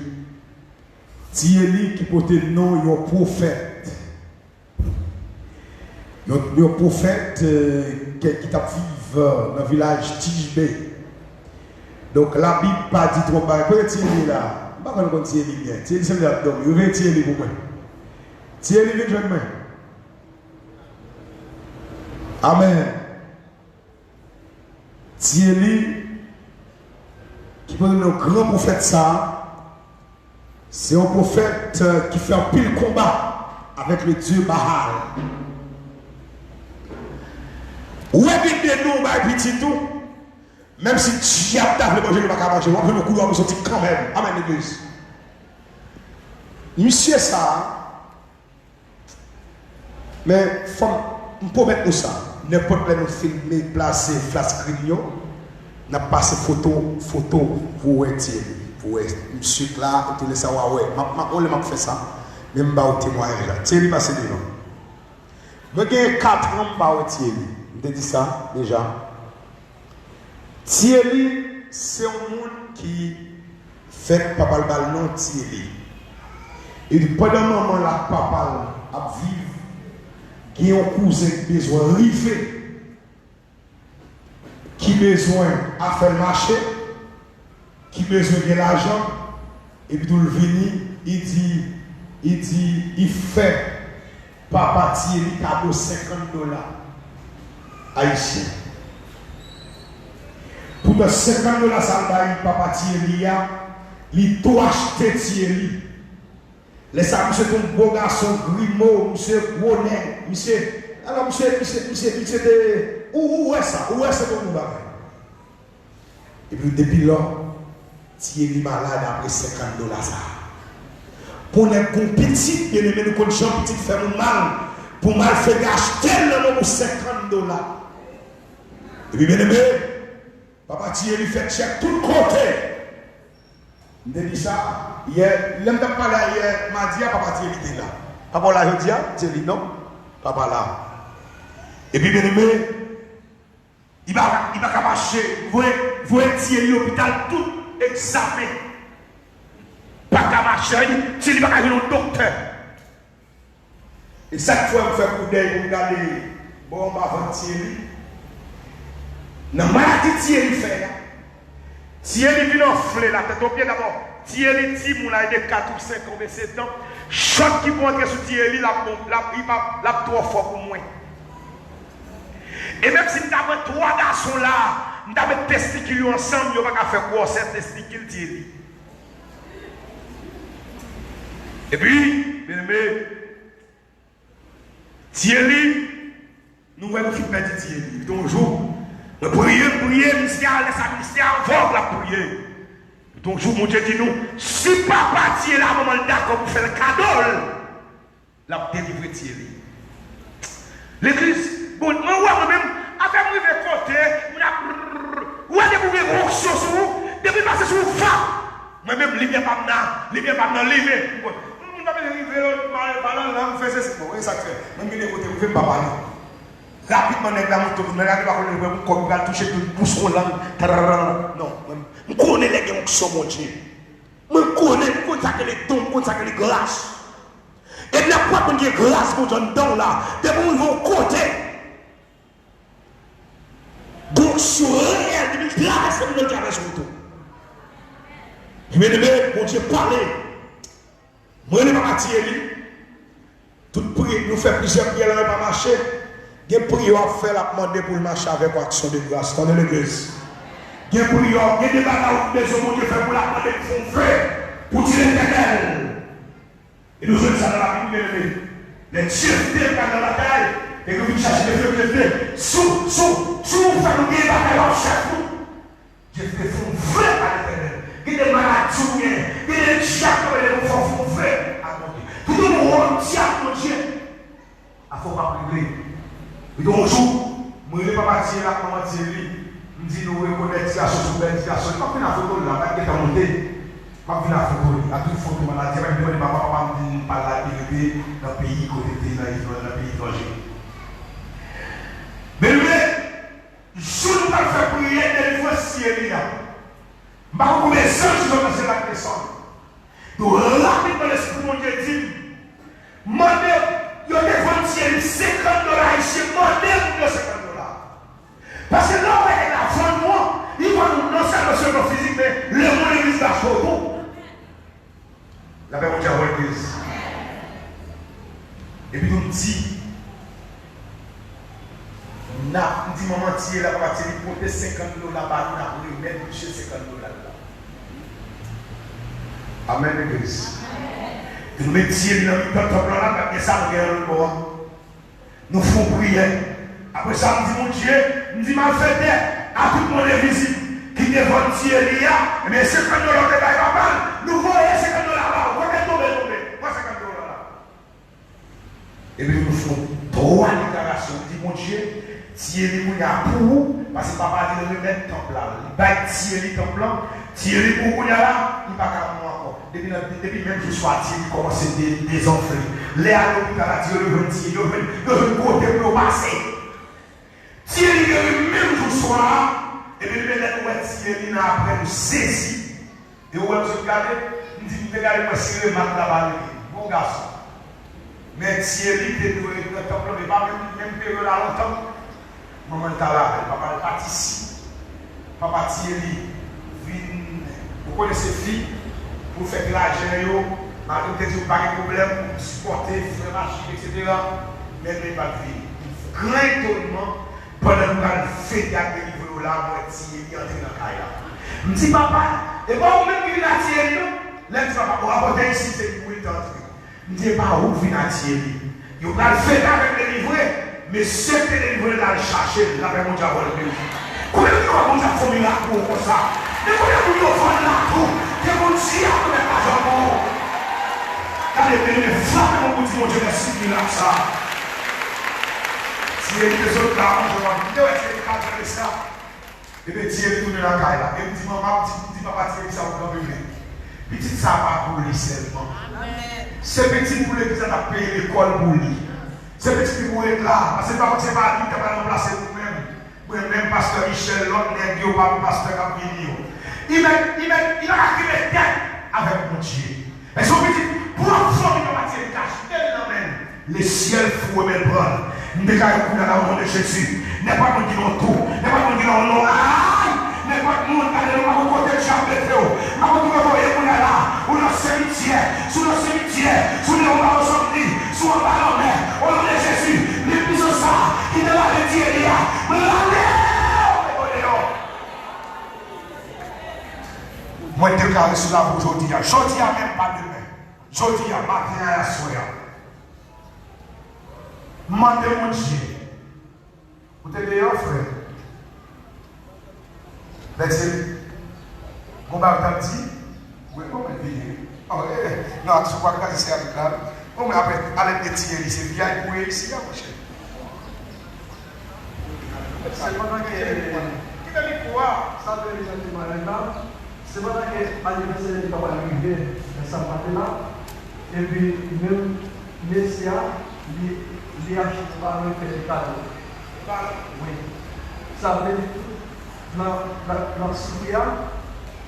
Ti Eli ki pote non yon pwofèt. Yon, yon pwofèt, eh, ki, ki t ap viv, eh, nan vilaj Tishbe. Donk, Labib pa di twòp bagay. Kote Ti Eli la? M pa konn konn Ti Eli byen. Ti Eli se lè l ap dòmi. Reveye Ti Eli pou mwen. Ti Eli vin jwenn mwen. Amèn. Ti Eli, ki pote non gran pwofèt sa a, Se yon pwofèt ki fè anpil konba avèk le dye Baal. Ou wè gen de nou bay pitit ou, menm si dyab ta vle manje l, li pa ka manje l, w ap jwenn yon koulye w ap soti kanmenm. Amèn, legliz. Misye sa a, men fò m, m pwomèt nou sa, nenpòt lè nou fin plase flat screen yo, n ap pase foto, foto pou w wè Thierry, pou w wè misye la, epi lè sa w a wè. M ap, m ap, yon lè m ap fè sa, men m ba w temwayaj la. Thierry pase devan. Mwen gen kat an m pa wè Thierry. M te di sa deja. Thierry se yon moun ki fèt papa l ba l non Thierry. Epi pandan manman l ak papa l ap viv, gen yon kouzen ki bezwen rive, ki bezwen afè l mache, ki bezwen gen lajan, epi tou l vini, li di, li di, li fè papa Thierry kado senkant dola ayisyen. Poutan senkant dola sa l bay papa Thierry a, li tou achte Thierry. Lè sa a, misye te yon bo gason, grimo, misye gwo nèg, misye, alò, misye, misye, misye, misye te, ou, ou wè sa, ou wè se yon gwo bagay. Epi depi lò, Thierry malad apre senkant dola sa a. Pou nèg gon pitit, byeneme, nou konn jan pitit fè moun mal, pou malfektè achte l nan men w pou senkant dola. Epi byeneme, papa Thierry fè tchèk tout kote. M te di sa yè, lè m t ap pale a yè madi a, papa Thierry te la. Papa w la jodi a? Thierry non, papa la. Epi byeneme, li pa, li pa ka mache. Voye, voye Thierry lopital, tout egzamen. Pa ka mache, Thierry pa ka jwenn yon doktè. E sa k fè m fè koudèy pou m gade bò anba vant Thierry. Nan maladi Thierry fè a, Thierry vin anfle la, tèt o pye dabò. Thierry timoun la, de kat ou senk an, oubyen sèt an. Chòk ki pou antre sou Thierry, l ap bon, l ap, li p ap, l ap twò fò pou mwen. E menm si m ta pran twa gason la, m ta met testikil yo ansanm, yo pa ka fè gwosè testikil Thierry. Epi, byeneme, Thierry, nou wè nou fin pèdi Thierry. Epi yon jou, mwen priye, m priye, misye alèz sa, misye avòg, l ap priye. Epi yon jou, Bondye di nou, si papa Thierry la, manman l dakò pou fè l kado l, l ap delivre Thierry. Legliz, bon, mwen wè mwen menm, afè m rive kote, moun ap, ou wè depi w gen onksyon sou ou, depi l pase sou ou, vap! Mwen menm, limyè pa m nan, limyè pa m nan limen. Moun pa bezwen rive, mare pa nan lang, fè sesi. Bon, e sa k fè? Mwen gen de kote m rive, m pa pale. Rapidman, nèg la monte, nèg la te pa konnen, mwen, m kòm pral touche, epi m pouse yon lang, tararara. Non, mwen, m konnen lè gen onksyon Bondye. Mwen konnen, m konn sa k rele don, m konn sa k rele gras. E lè w ap konn gen gras Bondye anndan w la, depi w rive yon kote, gon onksyon reyèl, depi l travèse moun nan, l travèse w tou. Byeneme, Bondye pale. Mwen rele papa Thierry. Tout priyè, nou fè plizyè priyè la, yo pa mache. Gen priyè w ap fè, l ap mande pou l mache avèk w, aksyon de gras. Tande legliz. Gen priyè, gen de bagay ou bezwen Bondye fè pou l, ap mande pou fè yon ve pou di Letènèl. E nou jwenn sa nan Labib, byeneme. Lè Jefte pral nan batay, nèg yo vin chache Jefte, Jefte, si w, si w, si w fè nou genyen batay, w ap chèf nou. Jefte fè yon ve a Letènèl. Gen de maladi ou gen, gen de dyab ki ap fè w fè yon ve ak Bondye. Tout moun wè w di ak Bondye. Afè w p ap regle. Epi yon jou, mwen rele papa Thierry ak manman Thierry. M di nou rekonèt ti gason, se yon bèl ti gason. Li p ap vin a foto l la, pa t gentan monte. M ap vin a foto li, a tout foto maladi a, pa t demande papa, papa m di m pa la, li rete nan peyi kote l te nan, nan peyi etranje. Byeneme, jou nou pral fè priyè delivrans Thierry a, m pa konn konbyen zanj ki sot nan syèl la ki desann. Donk, rapidman, Lespri Bondye di m, mande, yo te vann Thierry senkant dola ayisyen, mande moun yo senkant dola. Paske lè w wè nèg la vann ou an, li vann ou non sèlman sou le plan fizik, men lemonn legliz la cho tou. Lapè Bondye avè w, legliz. Epi tou m di, n ap, m di manman Thierry la, papa Thierry pote senkant dola ba nou, n ap remèt misye senkant dola l la. Amèn, legliz. Nou met Thierry nan mitan tanp lan la, gad gen sa nou gen nan lòt bò a. Nou fè yon priyè. Apre sa, m di Bondye, m di malfektè, a tout move vizit ki te vann Thierry a, ebyen, senkant dola w te bay papa l, nou voye senkant dola ba ou. Wè kèk tonbe, tonbe. Pran senkant dola la. Epi nou fè yon twa deklarasyon. Li di, Bondye, Thierry kounye a pou ou, paske papa di l remèt tanp la. Li bay Thierry tanp lan. Thierry pou ou kounye a la, li pa ka mouri ankò. Depi nan, depi menm jou swa, Thierry kòmanse de, dezonfle. Lè al lopital la, di yo, yo jwenn Thierry, yo jwenn, yo jwenn kote pou yo pase. Thierry geri menm jou swa a, epi li mete lè nou wè Thierry nan apre nou sezi. E ou wè m sot gade, m di m te gade m wè si remak la pa rete. Bon gason. Men Thierry te dwe ret nan tanp lan, men pa menm, menm peryòd la lontan. Manman l t al avè l, papa l pati isi. Papa Thierry vin, ou konnen se fi, pou fè trajè yo, malgre m te di w pa gen pwoblèm, pou m sipòte, frè machin, etsetera. Men li pa t vini. Gran etònman, pandan nou pral fete ak delivre yo la, m wè Thierry antre nan kay la. M di, papa, e pa ou menm ki vin ak Thierry, non? Lè m di papa, bon, rapòte isi, se pou li t antre. M di, e pa ou k vin ak Thierry. Yo pral fete avèk delivre. Mesye k te delivre l al chache l, lapè Bondye a vòlè peyi. Konbyen moun ki kwè Bondye ap fè yon mirak pou ou konsa? Men konbyen moun yo vann la tou, ke Bondye ap remèt lajan pou ou? Gade, men, men, frape yon kou, di Bondye mèsi pou mirak sa. Thierry te sot la, manje w ap vide, wè, Thierry pa tande sa. Ebyen, Thierry tounen lakay la. E m di manman, m di, m di papa Thierry sa, ou kanpe men. Pitit sa a pa pou li sèlman. Se pitit pou legliz la t ap peye lekòl pou li. Se pitit li pou ret la. Paske pa, se pa li ki ta pral ranplase nou menm. Mwen menm, pastè Michel, lòt nèg yo, pa pastè k ap vini yo. Li mèt, li mèt, li pa ka kenbe tèt avèk Bondye. Èske w pitit pwòp fanmi papa Thierry ka chite li nan men l? Lesyèl fou remèt pran l. M deklare kounye a la, o non de Jezi, nenpòt moun ki nan yon twou, nenpòt moun ki nan yon nonm, ay! Nenpòt moun, gade nou pa konn kote dyab mete w. M pa konn kote w ye kounye a la. Ou nan simityè, si w nan simityè, si w nan yon bawo zanmi, si w anba lanmè, o non de Jezi, men pwisans sa a ki te lave Thierry a, lave w deyò. Mwen deklare sou lavi w jodi a. Jodi a menm, pa demen. Jodi a, maten an, aswè a. M mande Bondye. Ou te deyò, frè? Lè di, gon bagay w t ap di? Wi, bon, mwen vini. Oh, eh, non, ak sou kwa kraze se avèk la. Bon, mwen apre, alèt de tiye li, se V I P ou ye isi a, monchè. Se pandan ke, kite mikwo a. Sa te reprezante maryaj la. Se pandan ke anivèsè li t ap rive nan sa maten la, epi menm mesye a, li, li achte yon balon, li fè li kado. Wi. Sa vle di tou, nan, nan, nan soufri a,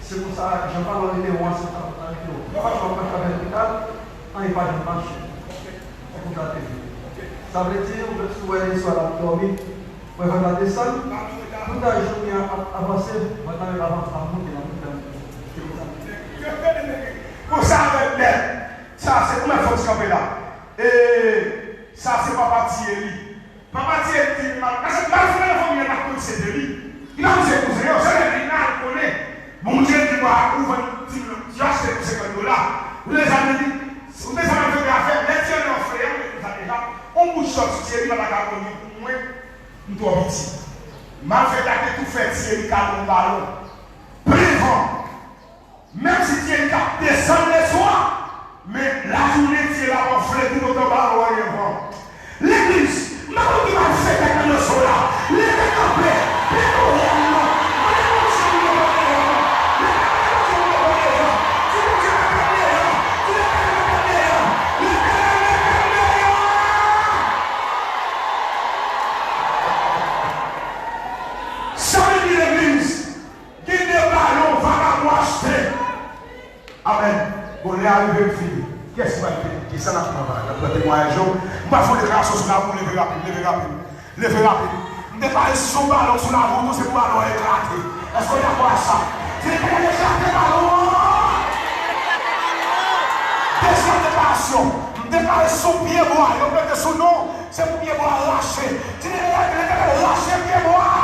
se konsa, jan balon rete won an, se konsa l rete won. Yon fason, w ap mache avè l pi ta, anyen pa janm mache. Se konsa l te vle. Sa vle di, ou menm si w wè li swa l ap dòmi, wè vant la desann, tout jan jounen an ap avanse, vant la menm ap, ap monte, ap monte, ap monte. Se konsa. Konsa avèk nèt. Sa se kouman fòk kanpe la. E sa se papa Thierry. Papa Thierry di mal, paske malfektè nan fanmi an pa t konn se de li. Li pa konn se kouzen yo, se lè li mal konnen. Bondye di, "Wa, ou vann ti moun, ti achte pou senkant dola." Ou te sa di, ou te sa malfektè a fè, lè Thierry an fè, ou te sa deja, on bout chòt sou Thierry, pa ta ka konnen pou mwen, m twò piti. Malfektè a te tou fè Thierry kado yon balon. Plen van. Menm si Thierry t ap desann leswa, men lajounen Thierry ap anfle toutotan balon an gen van. Legliz, m pa konn ki malfektè k nan dosye w la. Leve kanpe, plede w non. Mande Bondye pou yo pa deyò. Leve, mande Bondye pou yo pa deyò. Di Bondye mete m deyò. Di Letènèl mete m deyò. Letènèl mete m deyò. Sa vle di legliz. Gen de balon vagabon achte. Amèn. Bon, lè a rive m fini. Kiyès ki pral fini? Kisa n ap pran bagay? N ap pran temwayaj yo? M pral fè yon deklarasyon sou lavi w, leve rapid, leve rapid. Leve rapid. M deklare si se yon balon sou lavi w tou, se pou balon an eklate. Èske w dakò ak sa? Di Letènèl eklate balon an. Dezyèm deklarasyon. M deklare si se yon pyebwa yo plante sou non w, se pou pyebwa a rache. Di Letènèl, Letènèl rache pyebwa a.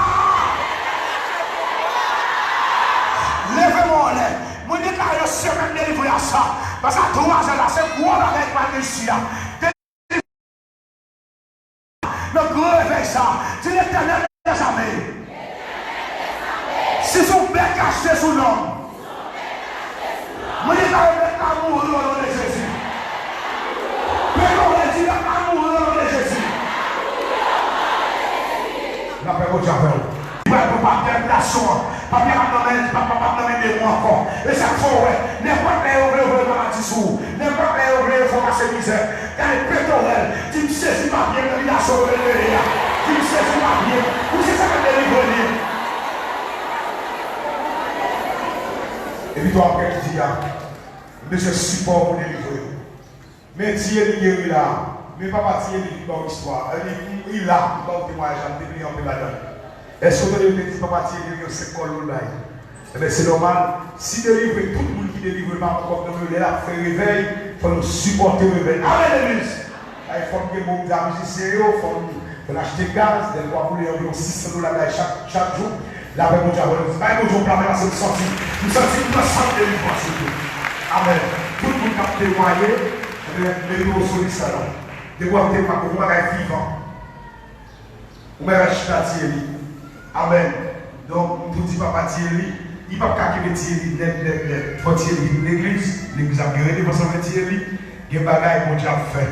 Leve men w anlè. Mwen deklare nan semèn delivre a sa. Paske a twa zè la, se gwo bagay isi a. Nan gran revèy sa, di Letènèl dèzame, si se yon bèk achte sou non m, mwen deklare bèk la mouri o non de Jezi. Petorèl, di bèk la mouri o non de Jezi. Lapè Bondye avè w. Li pral pran papye imigrasyon an. Papye a p ap nan men, p ap, p ap nan men demon ankò. E sa k fè w wè, nenpòt lè yo vle voye maladi sou ou, nenpòt lè yo vle fè w pase mizè, gade petorèl, di m sezi papye imigrasyon yo vle voye a. Di m sezi papye. Ou se sa k ap delivre li. Epi tou apre ki di a, m bezwen sipò pou delivre yo. Men Thierry geri la. Men papa Thierry vin ba w istwa. Li, li la, li ba w temwayaj la, m te vle anpe ladan l. Èske w tande yo te di papa Thierry gen yon senk kòlòn l bay? Ebyen, se nòmal, si delivre, tout moun ki delivre pa pran kòb nan men yo, lè l ap fè revèy, fò nou sipòte revèy. Amèn, legliz! Ay, fò n gen bon, m di a mizisyen yo, fò n, fò n achte gaz, dèfwa pou li anviwon sis san dola gaz chak, chak jou. Lapè Bondye avè nou. Bay Bondye yon pla men pase m santi. M santi m nan sant delivrans yo tou. Amèn. Tout moun k ap temwaye, ebyen, mete w sou lis la non. Depi w ap temwaye, ou bagay vivan. Ou bagay chita Thierry. Amèn. Donk, m tou di papa Thierry, li p ap ka kenbe Thierry nèt, nèt, nèt. Fò Thierry vin legliz, legliz ap gen renevans anvè Thierry. Gen bagay Bondye ap fè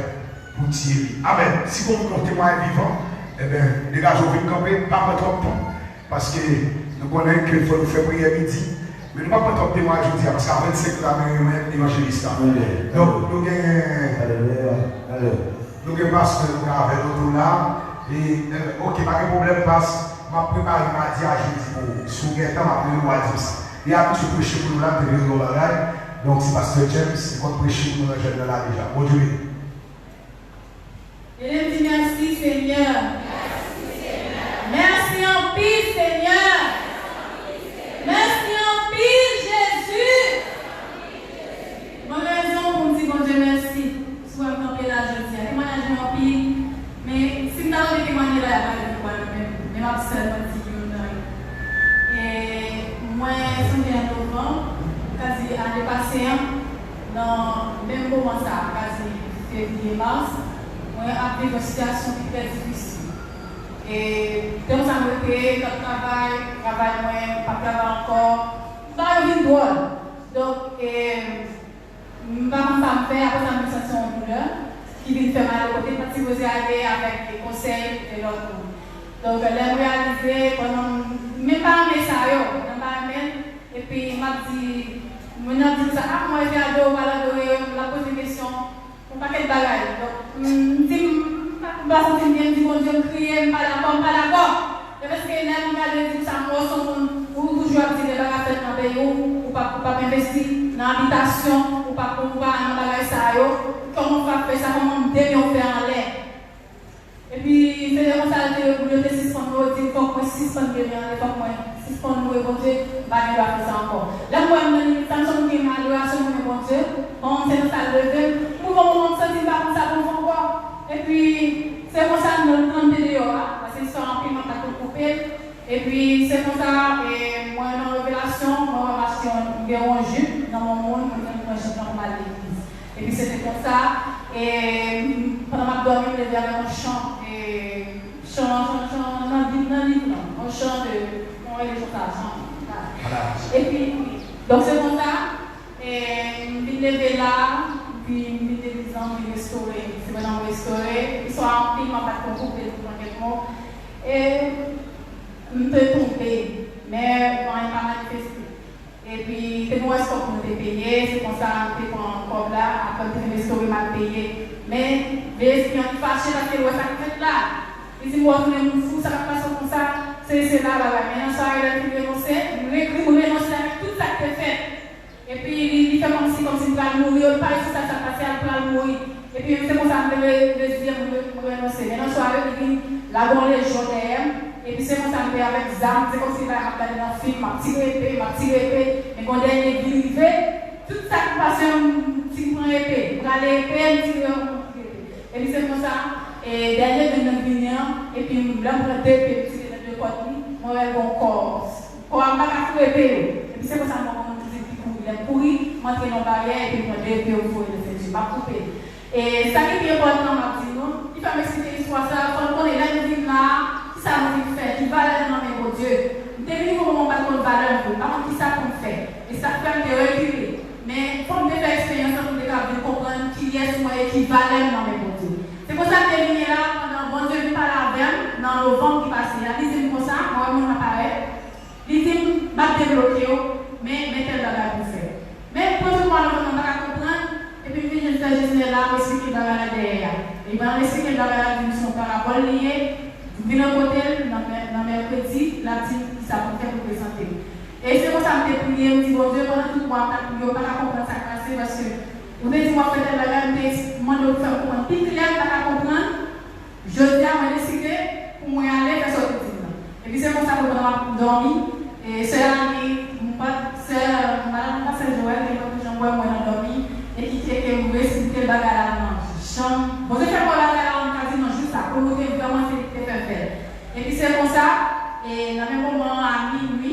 pou Thierry. Amèn. Si gon moun k ap temwaye vivan, ebyen, degaje w vin kanpe, pa pran twòp tan. Paske nou konnen ke fò nou fè priyè midi, men nou pa pran twòp temwayaj jodi a, paske a vennsenk la, men yon evanjelis la. Amèn. Donk, nou gen, Alelouya. Alelouya. Nou gen pastè nou ka avè nou tou la. E, e, oke, pa gen pwoblèm, pas, m ap prepare madi a jedi pou ou. Si w gen tan, m ap rele w al di w sa. Li abitye preche pou nou la, m te vle di w yon bagay. Donk, se pastè James, li konn preche pou nou nan jèn nan la deja. Bondye beni. Beni di mèsi, Senyè. Mèsi anpil, Senyè. Mèsi anpil, Jezi. Mwen gen rezon pou m di Bondye mèsi. Si w wè m kanpe la jodi a, temwayaj mwen anpil. Men, si m ta tande temwayaj la, y ap pale de mwen menm. Men m ap sèlman di youn nan yo. E mwen sonje an novanm, m ka di ane pase an, nan menm moman sa a, m ka di fevriye, mas, mwen ap viv yon sitiyasyon ki trè difisil. E te konsa m rete, m t ap travay, travay mwen, m p ap travay ankò. M pa yo vin dwòl. Donk, e, m pa konn sa m fè, apre sa m vin santi yon doulè ki vin fè m ale kote m pa t sipoze ale avèk konsèy de lòt moun. Donk, lè m reyalize, pandan m, m menm pa renmen sa yo, m pa renmen, epi m ap di, moun nan ap di m sa, a, kòman w te adore, w pa adore, l ap poze m kesyon, yon pakèt bagay. Donk, m, m di, m, m pa, m pa santi m byen, m di Bondye, m kriye, m pa dakò, m pa dakò. E paske lè m gade di sa, m wè se yon moun, ou toujou ap di lè bagay fèt nan peyi w, ou p ap, ou p ap envesti nan abitasyon, ou p ap, ou pa nan bagay sa yo. Kòman w ap fè sa? Kòman m demen w fè anlè? Epi, se te konsa l te, yo te sispann, yo di m fòk mwen sispann demen anlè, fòk mwen sispann louwe Bondye, m pa gen dwa fè sa ankò. Lè m wè m nan limit sa, m santi m gen adorasyon pou mwen Bondye, kòman se nan sa l leve m, m rive yon moman m santi m pa konn sa pou m fè ankò. Epi, se konsa m nan trannde deyò a, paske istwa anpil, mwen pa t konn koupe l. Epi, se konsa, e, mwen nan revelasyon, mwen wè m achte yon, m gen yon jip nan men yon moun, mwen di mwen jip lan pou m al legliz. Epi, se te konsa, e, m, pandan m ap dòmi, m leve avèk yon chan, e, chan, chan, chan nan Bib, nan liv lan, yon chan de, kòman rele chan sa, chan, epi, donk, se konsa, e, m vin leve la, m vin, m vin legliz lan, m vin restore. Se pandan m restore, istwa a anpil, m ap bat konkou, m te di yon pakèt mo. E m te tonbe, men anyen pa manifeste. Epi, te gen yon eskòt mwen te peye, se konsa m te pran kòb la, apre m te fin restore, m al peye. Men, vye espri an li fache paske l wè sa k fèt la. Li di m, "Ou tounen moun fou, sa k ap pase w konsa?" Se, se la bagay. Men nan swa a, lè m fin renonse, m ekri, m renonse avèk tout sa k te fèt. Epi li, li fè kòmsi, kòmsi m pral mouri, yo, li pale sou sa, sa k pase a, li pral mouri. Epi se konsa m te re-, reziye m, m re-, m renonse. Men nan swa yo, li vin lage yon lejyon dèyè m. Epi se konsa m te avèk zam, se kòmsi bagay m ap gade nan fim, m ap tire epe, m ap tire epe. Men gon dènye ki rive, tout sa ki pase, m di m pran epe, m rale epe, m tire, m tire epe. Epi se konsa, e, dènye grenn nan vini an, epi m, lè m pran de epe, m tire nan de kòt li, mwen wè l gon kò. Kò a m pa ka foure epe yo. Epi se konsa m wè yon moun ki di ki kouri. Lè m kouri, m antre nan yon baryè epi m pran de epe yo m foure nan senti m. M ap koupe. E sa ki pi enpòtan, m ap di nou, ki fè m eksplike istwa sa a, fò n konnen lè n vin la a, ki sa nou vin fè, ki valè nou nan men Bondye. M te vin yon moman m pa t konn valè m vre, m pa t konn ki sa pou m fè. E sa k fè m te rekile. Men, fò m te fè eksperyans lan pou m te kapab vin konprann kiyès mwen e ki valè m nan men Bondye. Se konsa m te vini la, pandan Bondye vin pale avè m nan novanm ki pase a, li di m konsa, mwen wè moun nan parèt, li di m, m ap debloke w, men, men tèl bagay pou w fè. Men, premye mwa novanm nan, m pa ka konprann, epi m vin jwenn sè Gisnè la, m eksplike l bagay la dèyè a. E pandan m eksplike l bagay la, m di m se yon parabòl li ye, m vin nan kote l, nan mè-, nan mèkredi, l ap di m kisa pou m fè pou m prezante m. E se konsa m te priye, m di, Bondye, pandan tout mwa m t ap priye, m pa ka konprann sa k pase, paske ou te di m w ap fè tèl bagay, m te mande w pou fè m konprann pi klè, m pa ka konprann. Jodi a, mwen deside pou mwen ale fè sa w te di m nan. Epi se konsa, pandan m ap dòmi, e sè a li, m pa t, sè, madanm pastè Joel, li pa t janm wè mwen nan dòmi, e ki te ke m resplike l bagay la nan jan. Bondye fè m wè bagay la, m ka di nan jou sa, pou mwen te vrèman se li ki te fè m fè l. Epi se konsa, e nan menm moman an, a minwi,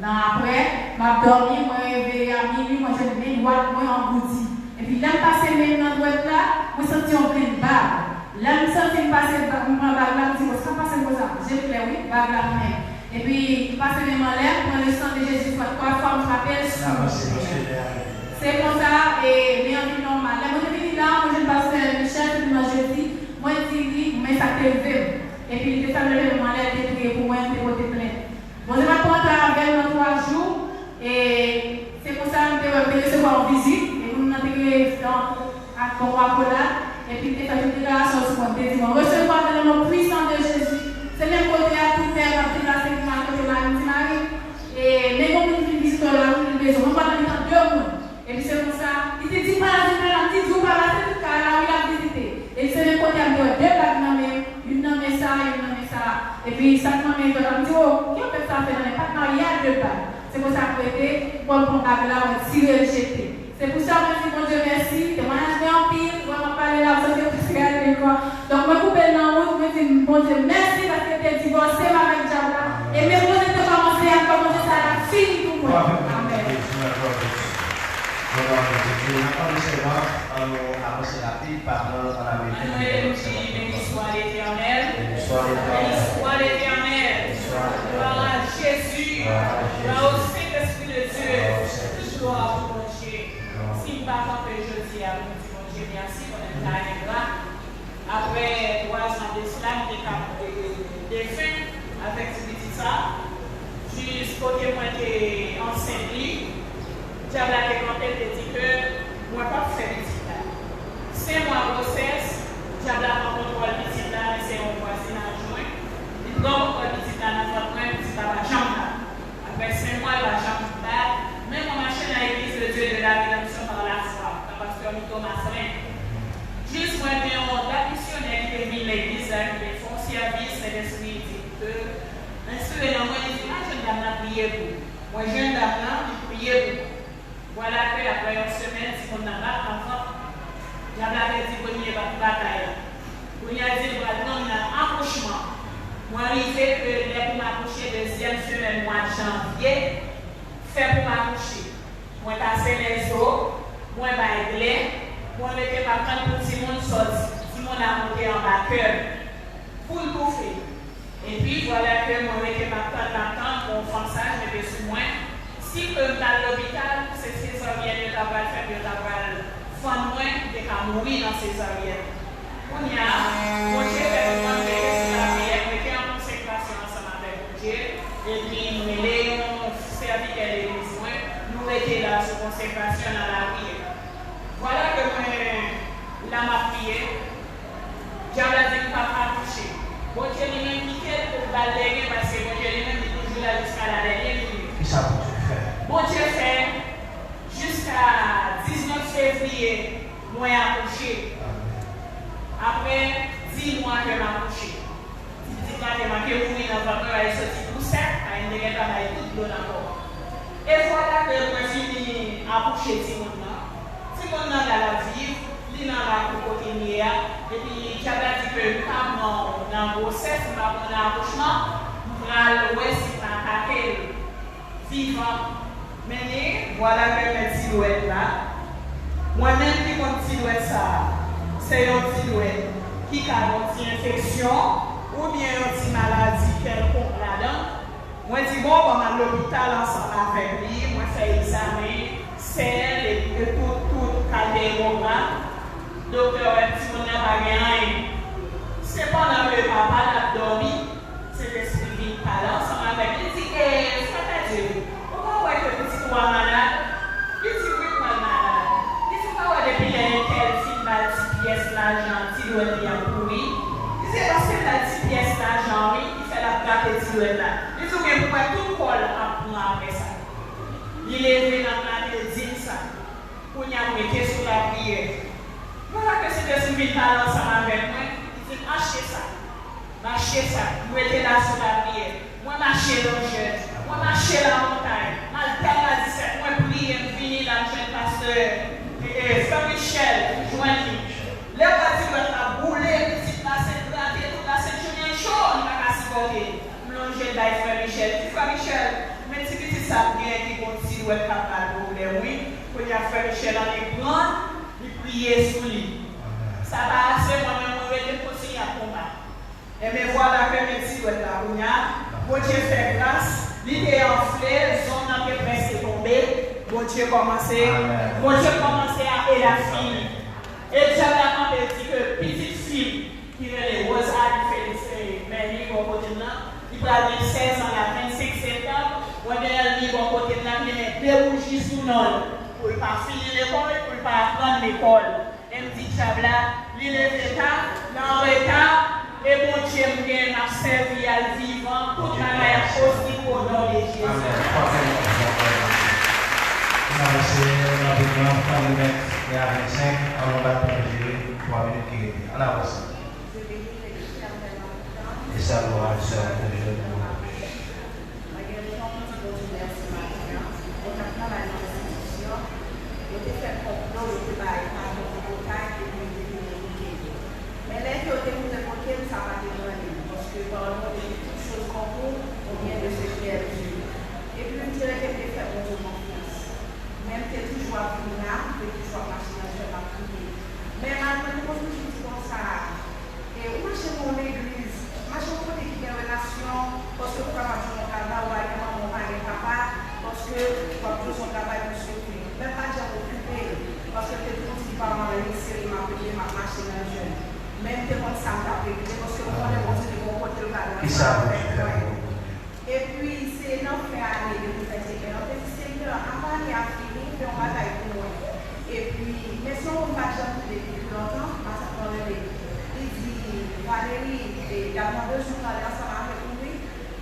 nan apre, m ap dòmi, mwen reveye a minwi, mwen jwenn men dwat mwen angoudi. Epi lè m pase men m nan dwèt la, mwen santi yon grenn bag. Lè m santi m pase ba-, m pran bag la, m di, "Bon, sa k pase m konsa?" Je m klè, wi, bag la nan men m. Epi, m pase men m anlè, m pran le sang de Jésus twa, twa fwa, m frape l sou mwen. Se konsa, e, men an vin nòmal. Lè mwen te vini la, mwen jwenn pastè Michel, se te nan jedi, mwen di li, men sa k te rive m. Epi, li te fè m leve men m anlè, li te priye pou mwen, li te pote plent. Bondye pa t pran tan avè l nan twa jou, e se konsa m te wè, m te resevwa yon vizit, e moun nan te rele ak yon akolad, epi l te fè tout deklarasyon sou mwen. M te di, mwen resevwa dans le nom puissant de Jésus. Se menm kote a, tout pè k ap deplase vin al kote mari m, di, Mari, e, men gon moun ki vin vizite w la, wi, li bezwen w. Mwen pa nan mitan de moun. Epi se konsa, li te di m pa la, di m pa la, m te di w pa la, se tout kay la, wi, l ap vizite. Epi se menm kote a, m te wè de bag nan men, youn nan men sa, youn nan men sa. Epi sa k nan men dwat la, m di, o, ki anfèt sa fè nan men, pa t marye a de bag. Se konsa m rete, pou m pran bag la, mwen tire l jete. Se pou sa mwen di Bondye mèsi, temwayaj gen anpil, mwen m ap pale la, m santi m prèske al lekòl. Donk mwen koupe l nan wout, mwen di Bondye mèsi paske te divòse m avèk dyab la. E men Bondye te kòmanse a, kòmanse sa la fini pou mwen. Amèn. Glwa pou Bondye. Glwa pou Bondye. N ap mande sèlman, an nou avanse rapid, pa pran tan la mete. Ann nou leve nou di, Béni soit l'Éternel. Béni soit l'Éternel. Béni soit l'Éternel. Béni soit l'Éternel. Gloire à Jésus. Gloire à Jésus. Gloire au Saint-Esprit de Dieu. Gloire au Saint-Esprit. Tout glwa pou Bondye. Si m pa kanpe jodi a pou m di Bondye mèsi, konnen m ta engra. Apre twa zan de sila, m te ka, e, defen avèk ti pitit sa. Jis kote mwen te ansent li, dyab la te kanpe, l te di ke mwen p ap fè pitit la. Senk mwa gwosès, dyab la pran kontwòl pitit la, men se yon vwazinaj mwen. Li pran kontwòl pitit la nan vant mwen, pitit la pa janm la. Apre senk mwa, l pa janm la. Men mwen mache nan Église de Dieu de la Rédemption par la foi, nan pastè Mito Maslin. Jis mwen gen yon dat misyonè ki te vin legliz la, ki te fè yon sèvis, Sentespri di ke enspire nan mwen, li di, "Al jwenn dam nan, priye pou ou." Mwen jwenn dam nan, li priye pou mwen. Vwala ke apre yon semèn, timoun nan bat nan vant. Dyab la te di premye ba-, batay la. Kounye a, di l pral pran m nan akouchman. Mwen rive ke lè pou m akouche, dezyèm semèn mwa janvye, fè pou m akouche. Mwen kase lèzo, mwen bay glè, mwen rete m ap tann pou timoun sòti. Timoun a moute anba kè m pou l toufe. Epi, vwala ke mwen rete m ap tann, m ap tann pou yon fanm sa mete sou mwen. Si ke m t al lopital, se sezaryèn yo ta pral fè m, yo ta pral fann mwen, m te ka mouri nan sezaryèn. Kounye a, Bondye fè m konprann ke se lapriyè, m rete an konsekrasyon ansanm avèk Bondye, epi m rele yon sèvitè legliz mwen, nou rete la sou konsekrasyon nan lapriyè. Vwala ke mwen la m ap priye, dyab la di m p ap akouche. Bondye li menm kite l pou l ba l legen, paske Bondye li menm li toujou la jiska la dènye minit. Kisa Bondye fè? Bondye fè, jiska diznèf fevriye, mwen akouche. Amèn. Apre dis mwa ke m akouche. Ti pitit la te manke mouri nan vant mwen, li soti tou sèk, paske m te gentan bay tout dlo nan kò. E vwala ke mwen fini akouche timoun nan. Timoun nan la l ap viv, li nan lakou kote m ye a, epi dyab la di ke m pa pran w nan gwosès, m pa pran w nan akouchman, m pral wè si m atake l vivan. Men li, vwala ke men ti dwèt la. Mwen menm ki konn ti dwèt sa a, Se yon ti dwèt ki ka gen yon ti enfeksyon oubyen yon ti maladi kèlkonk ladan. Mwen di, bon, ban m al lopital ansanm avèk li, mwen fè egzamen, sèl, e, e tout, tout kalite emogram. Doktè wè timoun nan pa gen anyen. Se pandan ke papa l ap dòmi, Sentespri vin pale ansanm avè m. Li di, e, frè Pèdi, ou pa wè ke pitit ou a malad? Li di, wi, mwen malad. Li di, ou pa wè depi lè entèl fin ba l ti pyès lajan, ti dwèt li ap pouri? Li di, e paske l ba l ti pyès lajan, wi, ki fè l ap gate ti dwèt la. Li di, ou gen pou wè tout kò l ap pran apre sa. Li leve nan maten, l di m sa. Kounye a, m rete sou lapriyè. Pandan ke Sentespri vin pale ansanm avèk mwen, li di m, achte sa. M achte sa, m rete la sou lapriyè. Mwen mache nan jèn, mwen mache nan montay, m al tèl la disèt, mwen priye, m vini la, m jwenn pastè, e, e, frè Michel, m jwenn li. Lè w wè ti dwèt la boule, pitit la se grate, tout la se jounen cho, li pa ka sipòte. M lonje l bay frè Michel, m di, frè Michel, men ti pitit sa m gen ki gon ti dwèt k ap ba l pwoblèm, wi. Kounye a, frè Michel annik pran l, li priye sou li. Sa pa ase, mwen menm, mwen rete m kontinye ap konba. Enben, vwala ke men ti dwèt la kounye a, Bondye fè gras, li te anfle, zong nan te prèske tonbe, Bondye kòmanse, Bondye kòmanse a, e l ap fini. E dyab la kanpe di ke pitit fi m, ki rele Rosalie Félix, e, Merly, bò kote m nan, li pral gen sèz an la, vennsenk septanm, mwen gen Elmi bò kote m nan, li gen de bouji sou non l, pou l pa fini lekòl, pou l pa aprann lekòl. E m di dyab la, li leve ta, l an reta, e Bondye m gen, m ap sèvi a, l vivan, tout bagay ap posib o non de Jezi. Amèn. Twazyèm konsèy. N ap eseye rapidman, trant minit e a vennsenk, an nou bat pou nou jere twa minit ki rete. Ann avanse. E sa glwa a Dye a pou jere nou. Mwen gen jan pou di Bondye mèsi maten an. Mwen t ap travay nan enstitisyon. Yo te fè konplo, yo te bay patwon pou otay, epi yo te vin moute. Men lè ke yo te moute kote m, sa pa te nan men m, paske, padon, depi tout choz bon pou ou, ou byen de se ki è Dye. Epi m te rete, m te fè Bondye konfyans. Men m te toujou ap vin la, m te toujou ap mache nan jèn, m ap priye. Men malgre m te konn toujou di konsa, e ou mache nan yon legliz, mache yon kote ki gen relasyon, paske ou kapab jwenn yon travay, ou pa gen manman, ou pa gen papa, paske w ap jwenn yon travay pou sove. Men m pa t janm okipe l, paske m te toujou di paran m, rete serye, m ap priye, m ap mache nan jèn. Men m te konn sa m t ap regle, paske m konnen Bondye te gen yon kote l pral nan sa avèk mwen. Epi, se nan fen ane de mil venteyen an, te di, Senyè, avan ane a fini, fè yon bagay pou mwen. Epi, men se yon moun m pa t janm tande depi lontan, matant mwen rele. Li di, Valery, e, dam nan bezwen w pale ansanm avèk ou, wi.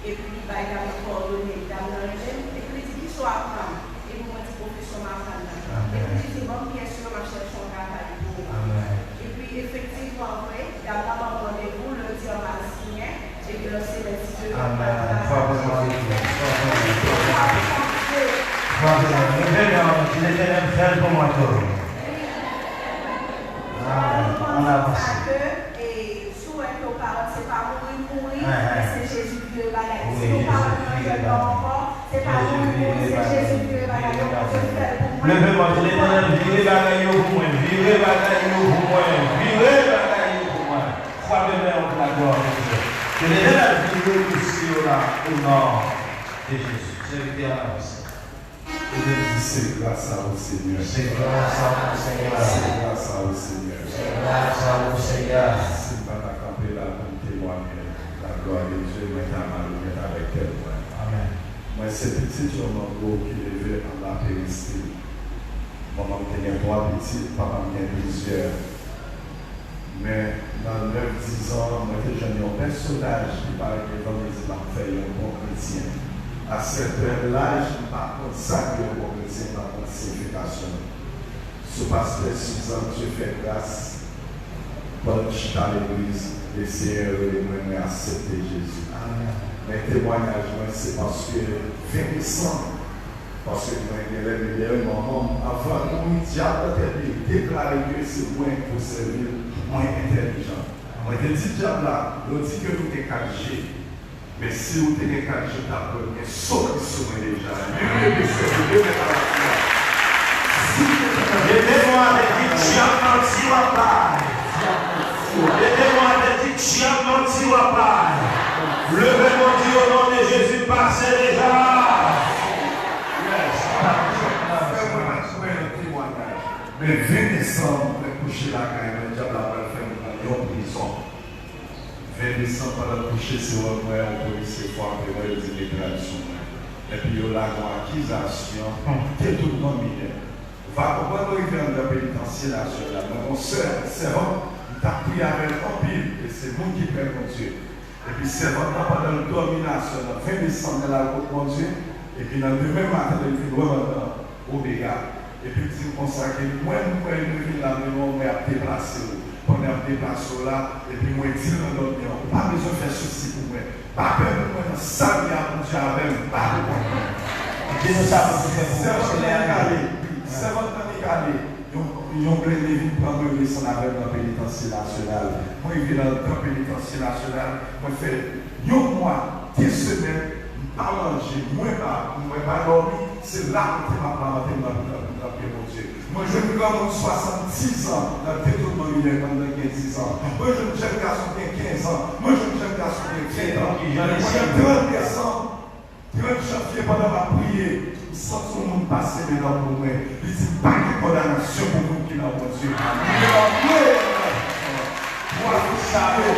Epi, li bay dam nan kowòdone, dam nan rele m. Epi, li di, kisa w aprann? Epi, mwen di, pwofesyon m aprann nan. Epi, li di, ban m pyès yo, m ap chèche yon travay pou ou. Epi, efektivman vre, dam nan ban m randevou lendi an m al siyen, epi nan semèn si Dye vle m pral travay. Amèn. Frape Bondye. Frape Bondye. Frape Bondye. Leve men w, di, Letènèl, fè l pou mwen tou. Amèn. Ann avanse. Sa ke, e, si w wè ke w pa wè, se pa mouri m mouri, men se Jezi ki vire bagay. Si nou pa wè nou nan jèn nan ankò, se pa mouri m mouri, se Jezi ki vire bagay yo, Bondye fè l pou mwen. Leve men w, di, Letènèl, vire bagay yo pou mwen, vire bagay yo pou mwen, vire bagay yo pou mwen. Frape men w pou laglwa de Dye. Ke Letènèl vire mesye yo la, o non de Jezi. Sèvitè, ann avanse. Ou menm di, se gras a ou, Senyè. Se gras a ou, Senyè. Se gras a ou, Senyè. Se gras a ou, Senyè. Si m pa ta kanpe la pou m temwaye laglwa de Dye, mwen ta mal onèt avèk tèt mwen. Amèn. Mwen se pitit yon mango ki leve anba peristil. Manman m te gen twa pitit, papa m gen plizyè. Men, nan nèf, diz an, mwen te jwenn yon pèsonaj ki parèt devan m, li di m ap fè yon bon kretyen. A sèten laj, m pa konn sa ki yon bon kretyen, m pa konn siyifikasyon l. Sou pastè Sizàn, Dye fè gras, pandan m chita legliz, Lesenyè rele mwen, mwen aksepte Jezi. Men temwayaj mwen, se paske vennsenk Paske mwen gen lè m lè manman m, avan l mouri, dyab la te vle deklare ke se mwen k pou sèvi l, mwen entèlijan. Mwen te di dyab la, yo di ke nou gen kat je, men si w te gen kat je, w t ap wè m gen sou Kris sou mwen deja. Vire mesye, vire mèt a la. Si w te gen kat je, leve men w avèk li, dyab la, w di w ap bay. Ven desanm, mwen kouche lakay mwen, dyab la pral fè m pran yon prizon. Ven desanm, pandan m kouche, se wè m wè yon polisye frape mwen, yo di mitraj sou mwen. Epi yo lage yon akizasyon, detounman minè. Ou va konprann, mwen rive anndan penitansye nasyonal. Mwen gon sè, sèvant, m t ap priye avè l anpil, e se moun ki krè Bondye. Epi sèvant lan, pandan l dòmi nan sè nan ven desanm, lè l al kot Bondye, epi nan demen maten, lè l vin wè m anndan Omega. Epi l di m konsa ke mwen, mwen, mwen vin la, men non, mwen ap deplase w. Pandan y ap deplase w la, epi mwen di l nan dòmi an, ou pa bezwen fè sousi pou mwen. Pa pè pou mwen nan sa m ye a, Bondye avè m, m pa pou kont mwen. Di nou sa pou nou fè pou mwen, se lè a rive. Sèvant lan li kale. Yon, yon blende vin pran mwen, yo desann avè m nan penitansye nasyonal. Mwen rive nan, nan penitansye nasyonal, mwen fè yon mwa, de semèn, m pa manje, mwen pa, mwen pa dòmi, se lamante m ap lamante m nan, nan, nan pye Bondye. Mwen jwenn granmoun swasanndizan nan detounman minè anndan gen dizan. Mwen jwenn jèn gason gen kenz an. Mwen jwenn jèn gason gen venntan. Mwen jwenn trannde san. Trant janvye, pandan m ap priye, m santi yon moun pase men nan kou mwen. Li di m pa gen kondanasyon pou moun ki nan Bondye. Li di m, "Amèn." Pou afè priye,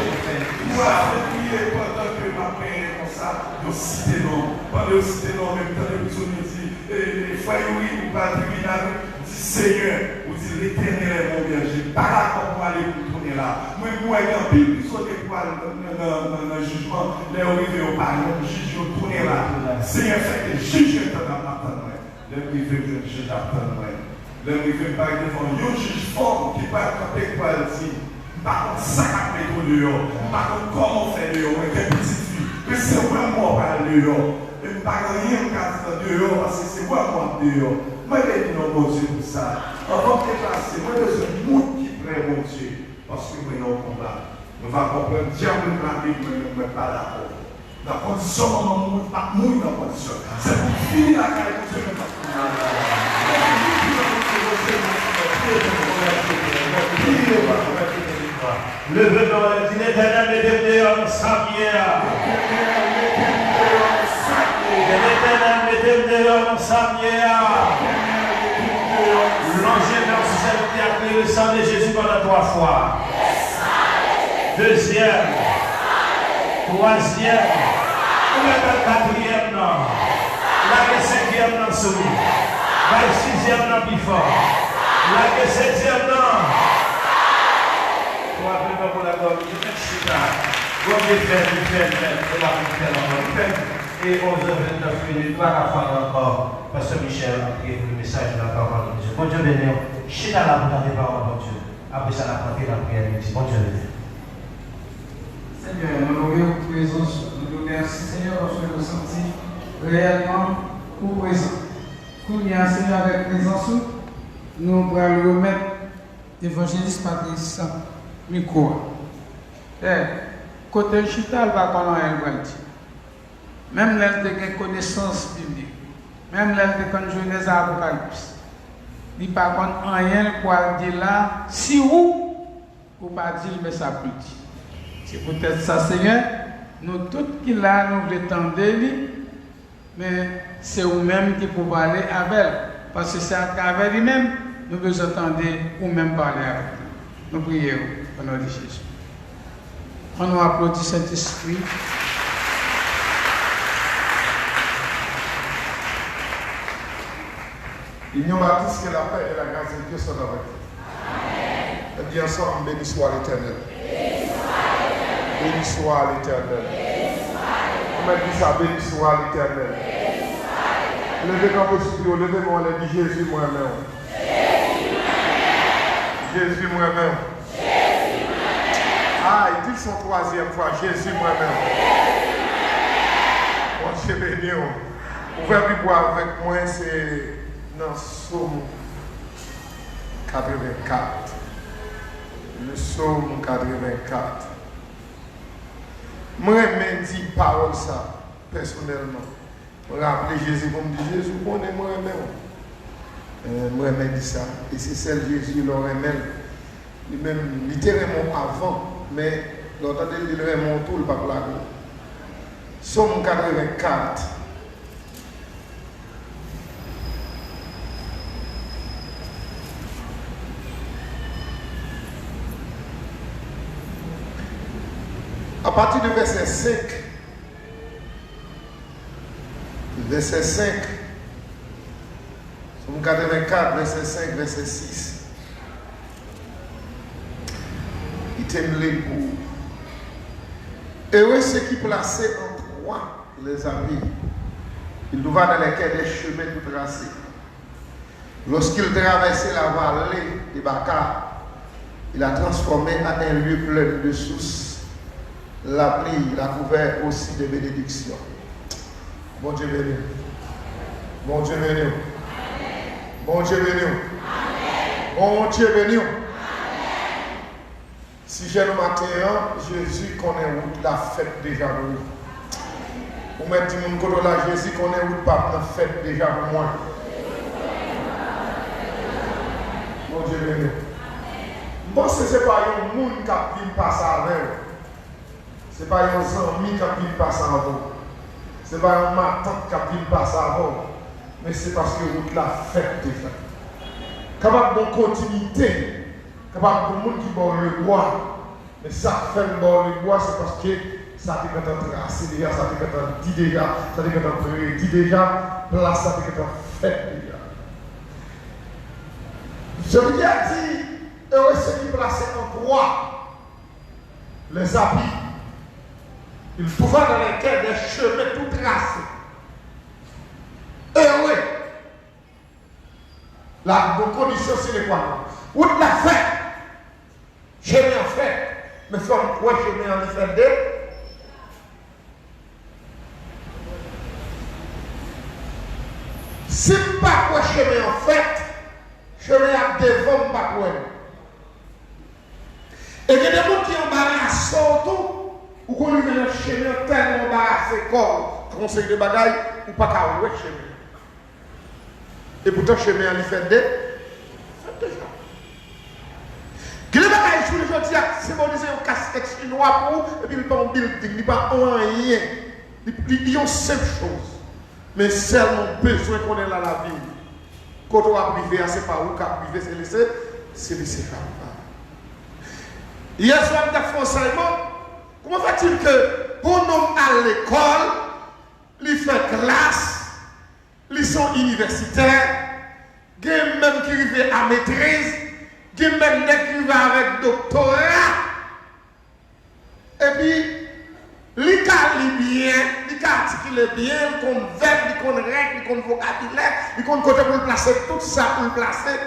pou afè priye, pandan ke m ap benyen konsa, yo site non m. Pandan yo site non m, men m tande prizonye di, "E, e, frè Youri, ou pral tribinal, wi." Di, "Senyè," ou di, "Letènèl è mon bèje." M pa dakò pou m ale pou m tounen la. Mwen, mwen wè gen anpil prizonye pou al nan, nan, nan, nan jijman. Lè yo rive, yo pa jwenn jij, yo tounen la. Senyè, fè ke jij yo tann ap, ap tann mwen. Lè m rive, m jwenn jij ap tann mwen. Lè m rive, m parèt devan yon jij fò ki pral kanpe, ki pral di, "M pa konn sa k ap mete w deyò. M pa konn kòman w fè deyò. Mwen gen pitit fi. Men se wè m wè w pral deyò." E m pa gen anyen m ka di nan deyò, paske se wè m w ap deyò. Mwen beni non Bondye pou sa. Anvan m deplase, mwen bezwen moun ki prè Bondye, paske mwen nan yon konba. Nou va konprann, dyab vin frape m, mwen menm mwen pa dakò. Nan kondisyon manman m, mwen p ap mouri nan kondisyon. Se pou m fini lakay Bondye, men m p ap mouri. Leve men w, di, "Letènèl, mete m deyò nan sa m ye a." Letènèl, mete m deyò nan sa m ye a. Lonje men w sou sèvitè a, kriye le sang de Jésus pandan twa fwa. Dezyèm. Twazyèm. Ou mèt al katriyèm nan. Lage senkyèm nan sou li. Bay sizyèm nan pi fò. Lage setyèm nan. Twa, fè yon bon laglwa pou Bondye. Mèt chita. Bondye fè, li fè, li fè, li fè, li fè, li fè. E onz è vennèf minit, nou pa ka fè anyen ankò. Pastè Michel ap priye pou mesaj la, pawòl Bondye. Bondye beni w. Chita la pou tande pawòl Bondye. Apre sa, n ap rantre nan priyè midi. Bondye beni w. Senyè, nou lwe ou prezans ou. Nou di w mèsi, Senyè, paske nou santi reyèlman ou prezan. Kounye a, Senyè, avèk prezans ou, nou pral remèt Evanjelis Patrice mikwo a. Pè, kote l chita, l pa konn anyen l pral di. Menm lè l te gen konesans biblik, menm lè l te konn Jenèz a Apokalips, li pa konn anyen l pral di la, si ou, ou pa di l men sa pou l di. Se poutèt sa, Senyè, nou tout ki la, nou vle tande li, men se ou menm ki pou pale avè l, paske se atravè li menm nou bezwen tande ou menm pale avèk nou. Nou priye w, o non de Jezi. Ann nou aplodi Sentespri. Union Baptiste, que la paix et la grâce de Dieu soient avec vous. Amen. Di ansanm, béni soit l'Éternel. Béni soit l'Éternel. Ou mèt di sa, béni soit l'Éternel. Leve kanpe sou pye w, leve men w anlè, di, Jezi, mwen renmen w. Jezi, mwen renmen w. Ay, di l se yon twazyèm fwa, Jezi, mwen renmen w. Bondye beni w. Ouvè Bib ou avèk mwen, se nan Sòm katrevenkat. Le Sòm katrevenkat. Mwen renmen di pawòl sa pèsonèlman. Mwen raple Jezi pou m di, Jezi, ou konnen mwen renmen w. Eh, mwen renmen di sa. E se sèl Jezi, lè w renmen l. Li menm, li te renmen w avan, men lè w tande l di l renmen w tou, l p ap lage w. Sòm katrevenkat. Apati de vèsè senk, vèsè senk, Sòm katrevenkat, vèsè senk, vèsè sis, kite m li l pou ou. Heureux ceux qui placés en toi les habits, il trouva dans les quais des chemins tout tracés. Lorsqu'il traversait la vallée de Baca, il a transformé en un lieu plein de sources. La pluie l'a couvert aussi de bénédictions. Bondye beni w. Bondye beni w. Bondye beni w. Bondye beni w. Sijè nou maten an, Jezi konnen wout la fèt deja pou ou. Ou mèt di moun kote w la, Jezi konnen wout pa m nan fèt deja pou mwen. Bondye beni w. M panse se pa yon moun k ap vin pase avè w. Se pa yon zanmi k ap vin pase avè w. Se pa yon matant k ap vin pase avè w. Men se paske wout la fèt deja. Kapab gon kontinite. Kapab gon moun ki ba w lebwa, men sa k fè l ba w lebwa, se paske sa te gentan trase deja, sa te gentan di deja, sa te gentan predi deja, plas la te gentan fèt deja. Jodi a di, heureux ceux qui placés en toi les habits, il trouva dans les quais des chemins tout tracés. Heureux. La, bon, kondisyon sine qua non. Wout la fèt. Chemen an fèt. Men fò n kwè chemen an li fèt de. Si m pa kwè chemen an fèt, chemen ap devan m pa kwè l. E gen de moun ki anbarase w tou, ou konn rive nan chemen an tèlman anbarase kò w, fè yon seri de bagay, ou pa ka wè chemen an. Epoutan, chemen an li fèt de, fèt deja. Gen de bagay jounen jodi a senbolize yon kastèt chinwa pou ou, epi li pa yon bilding, li pa yon anyen. Li, li, li yon senp choz. Men sèlman w bezwen konnen nan lavi w. Kote w ap rive a, se pa ou k ap rive, se li, se, se li, se li k ap rive. Yè swa, m t ap fè ansèyman. Comment fait-il que yon nonm al lekòl, li fè klas, li se yon inivèsitè, gen menm ki rive a metriz, gen menm nèg ki rive avèk doktora, epi li ka li byen, li ka atikile byen, li konn vèb, li konn règ, li konn vokabilè, li konn kote pou l plase tout sa pou l plase.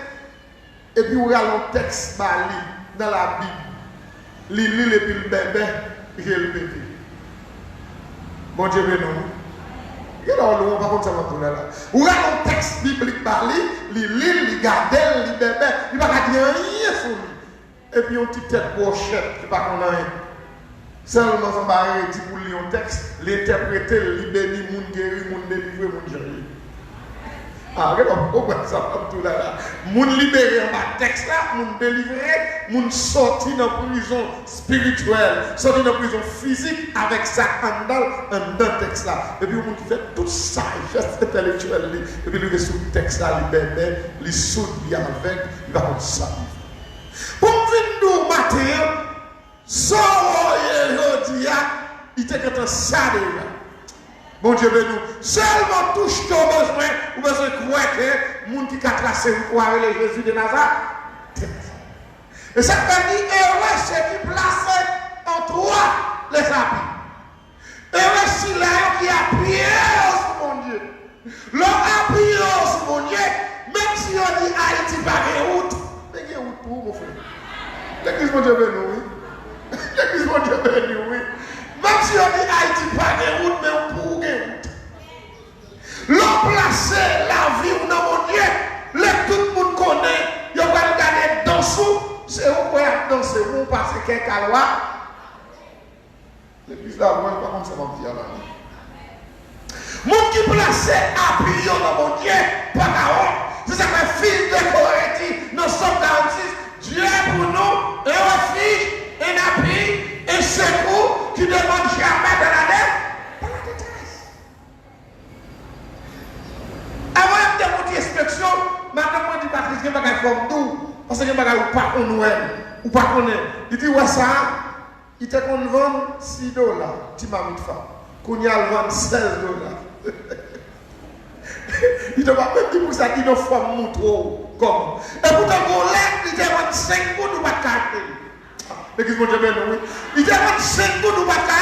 Epi ou rale yon tèks ba li nan Labib. Li li l epi l bèbè, je l pete. Bondye beni w. Gen lè w lwen, w pa konn sa w ap di w la la. Ou rale yon tèks biblik ba li, li li l, li gade l, li bèbè, li pa ka di anyen sou li. Epi yon ti tèt bwòchèt ki pa konn anyen. Sèlman Zanbare di pou l li yon tèks, li entèprete l, li beni moun, geri moun, delivre moun, chanje. Ah, gen lè w konprann sa m ap di w la la. Moun libere anba tèks la, moun delivre, moun sòti nan prizon espirityèl, sòti nan prizon fizik avèk sa anndan l, anndan tèks la. Epi yon moun ki fè tout sajès entèlektyèl li, epi li rive sou tèks la, li bèbè, li soud, li avèg, li pa konn sa li fè. Pou m vin di w maten an, sa w ye jodi a, li te gentan sa deja. Bondye beni w. Sèlman touche ke w bezwen, ou bezwen kwè ke moun ki ka trase wout ou a rele Jezi de Nazarèt. E sa k fè l di, heureux ceux qui placent en toi les habits. Ewe sila yo ki apiye yo sou Bondye. Lè w apiye w sou Bondye, menm si yo di Ayiti pa gen wout, men gen wout pou ou, mon frè. Legliz Bondye beni w, wi. Legliz Bondye beni w, wi. Menm si yo di Ayiti pa gen wout, men pou ou gen wout. Lè w plase lavi w nan Bondye, lè tout moun konnen, yo pral gade dans ou, se ou kwè y ap danse, ou pase kè kalwa. Legliz la lwen, pa konn sa m ap di a la, non. Moun ki plase api yo nan Bondye pa ka wont. Se sa k fè fis de Kore di nan Sòm karannsis, Dieu pour nous, un refuge, un appui, un secours qui ne manque jamais dans la dé-, dans la détresse. Avan yè m te fè yon ti enspeksyon, madanm mwen di, Patrice, gen bagay fò m di w, paske gen bagay ou pa konn wè, ou pa konnen. Li di, wè sa a, Li te konn vann sis dola, ti mamit fanm. Kounye a, l vann sèz dola. Li te pa menm di pou sa ki nan fòm moutre w kòman. E poutan, gon lè, li te vann senk goud, ou pa t ka achte l. Legliz Bondye beni w, wi. Li te vann senk goud, ou pa t ka,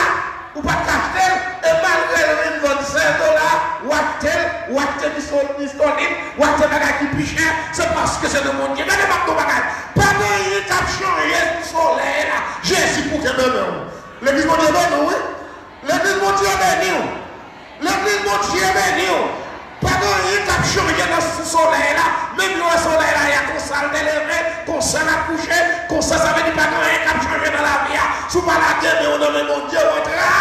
ou pa t ka achte l. E malgre l vin vann sèz dola, w achte l, w achte pistol-, pistolit, w achte bagay ki pi chè, se paske se nan Bondye. Gade, m ap di w bagay. Pa gen anyen k ap chanje sou solèy la. Jezi pou kenbe men w. Legliz Bondye beni w, wi. Legliz Bondye beni w. Legliz Bondye beni w. Pa gen anyen k ap chanje nan sou solèy la. Menm lè solèy la, y a konsa l te leve, konsa l ap kouche, konsa, sa vle di pa gen anyen k ap chanje nan lavi a. Si w pa lage men w nan men Bondye, w antre a.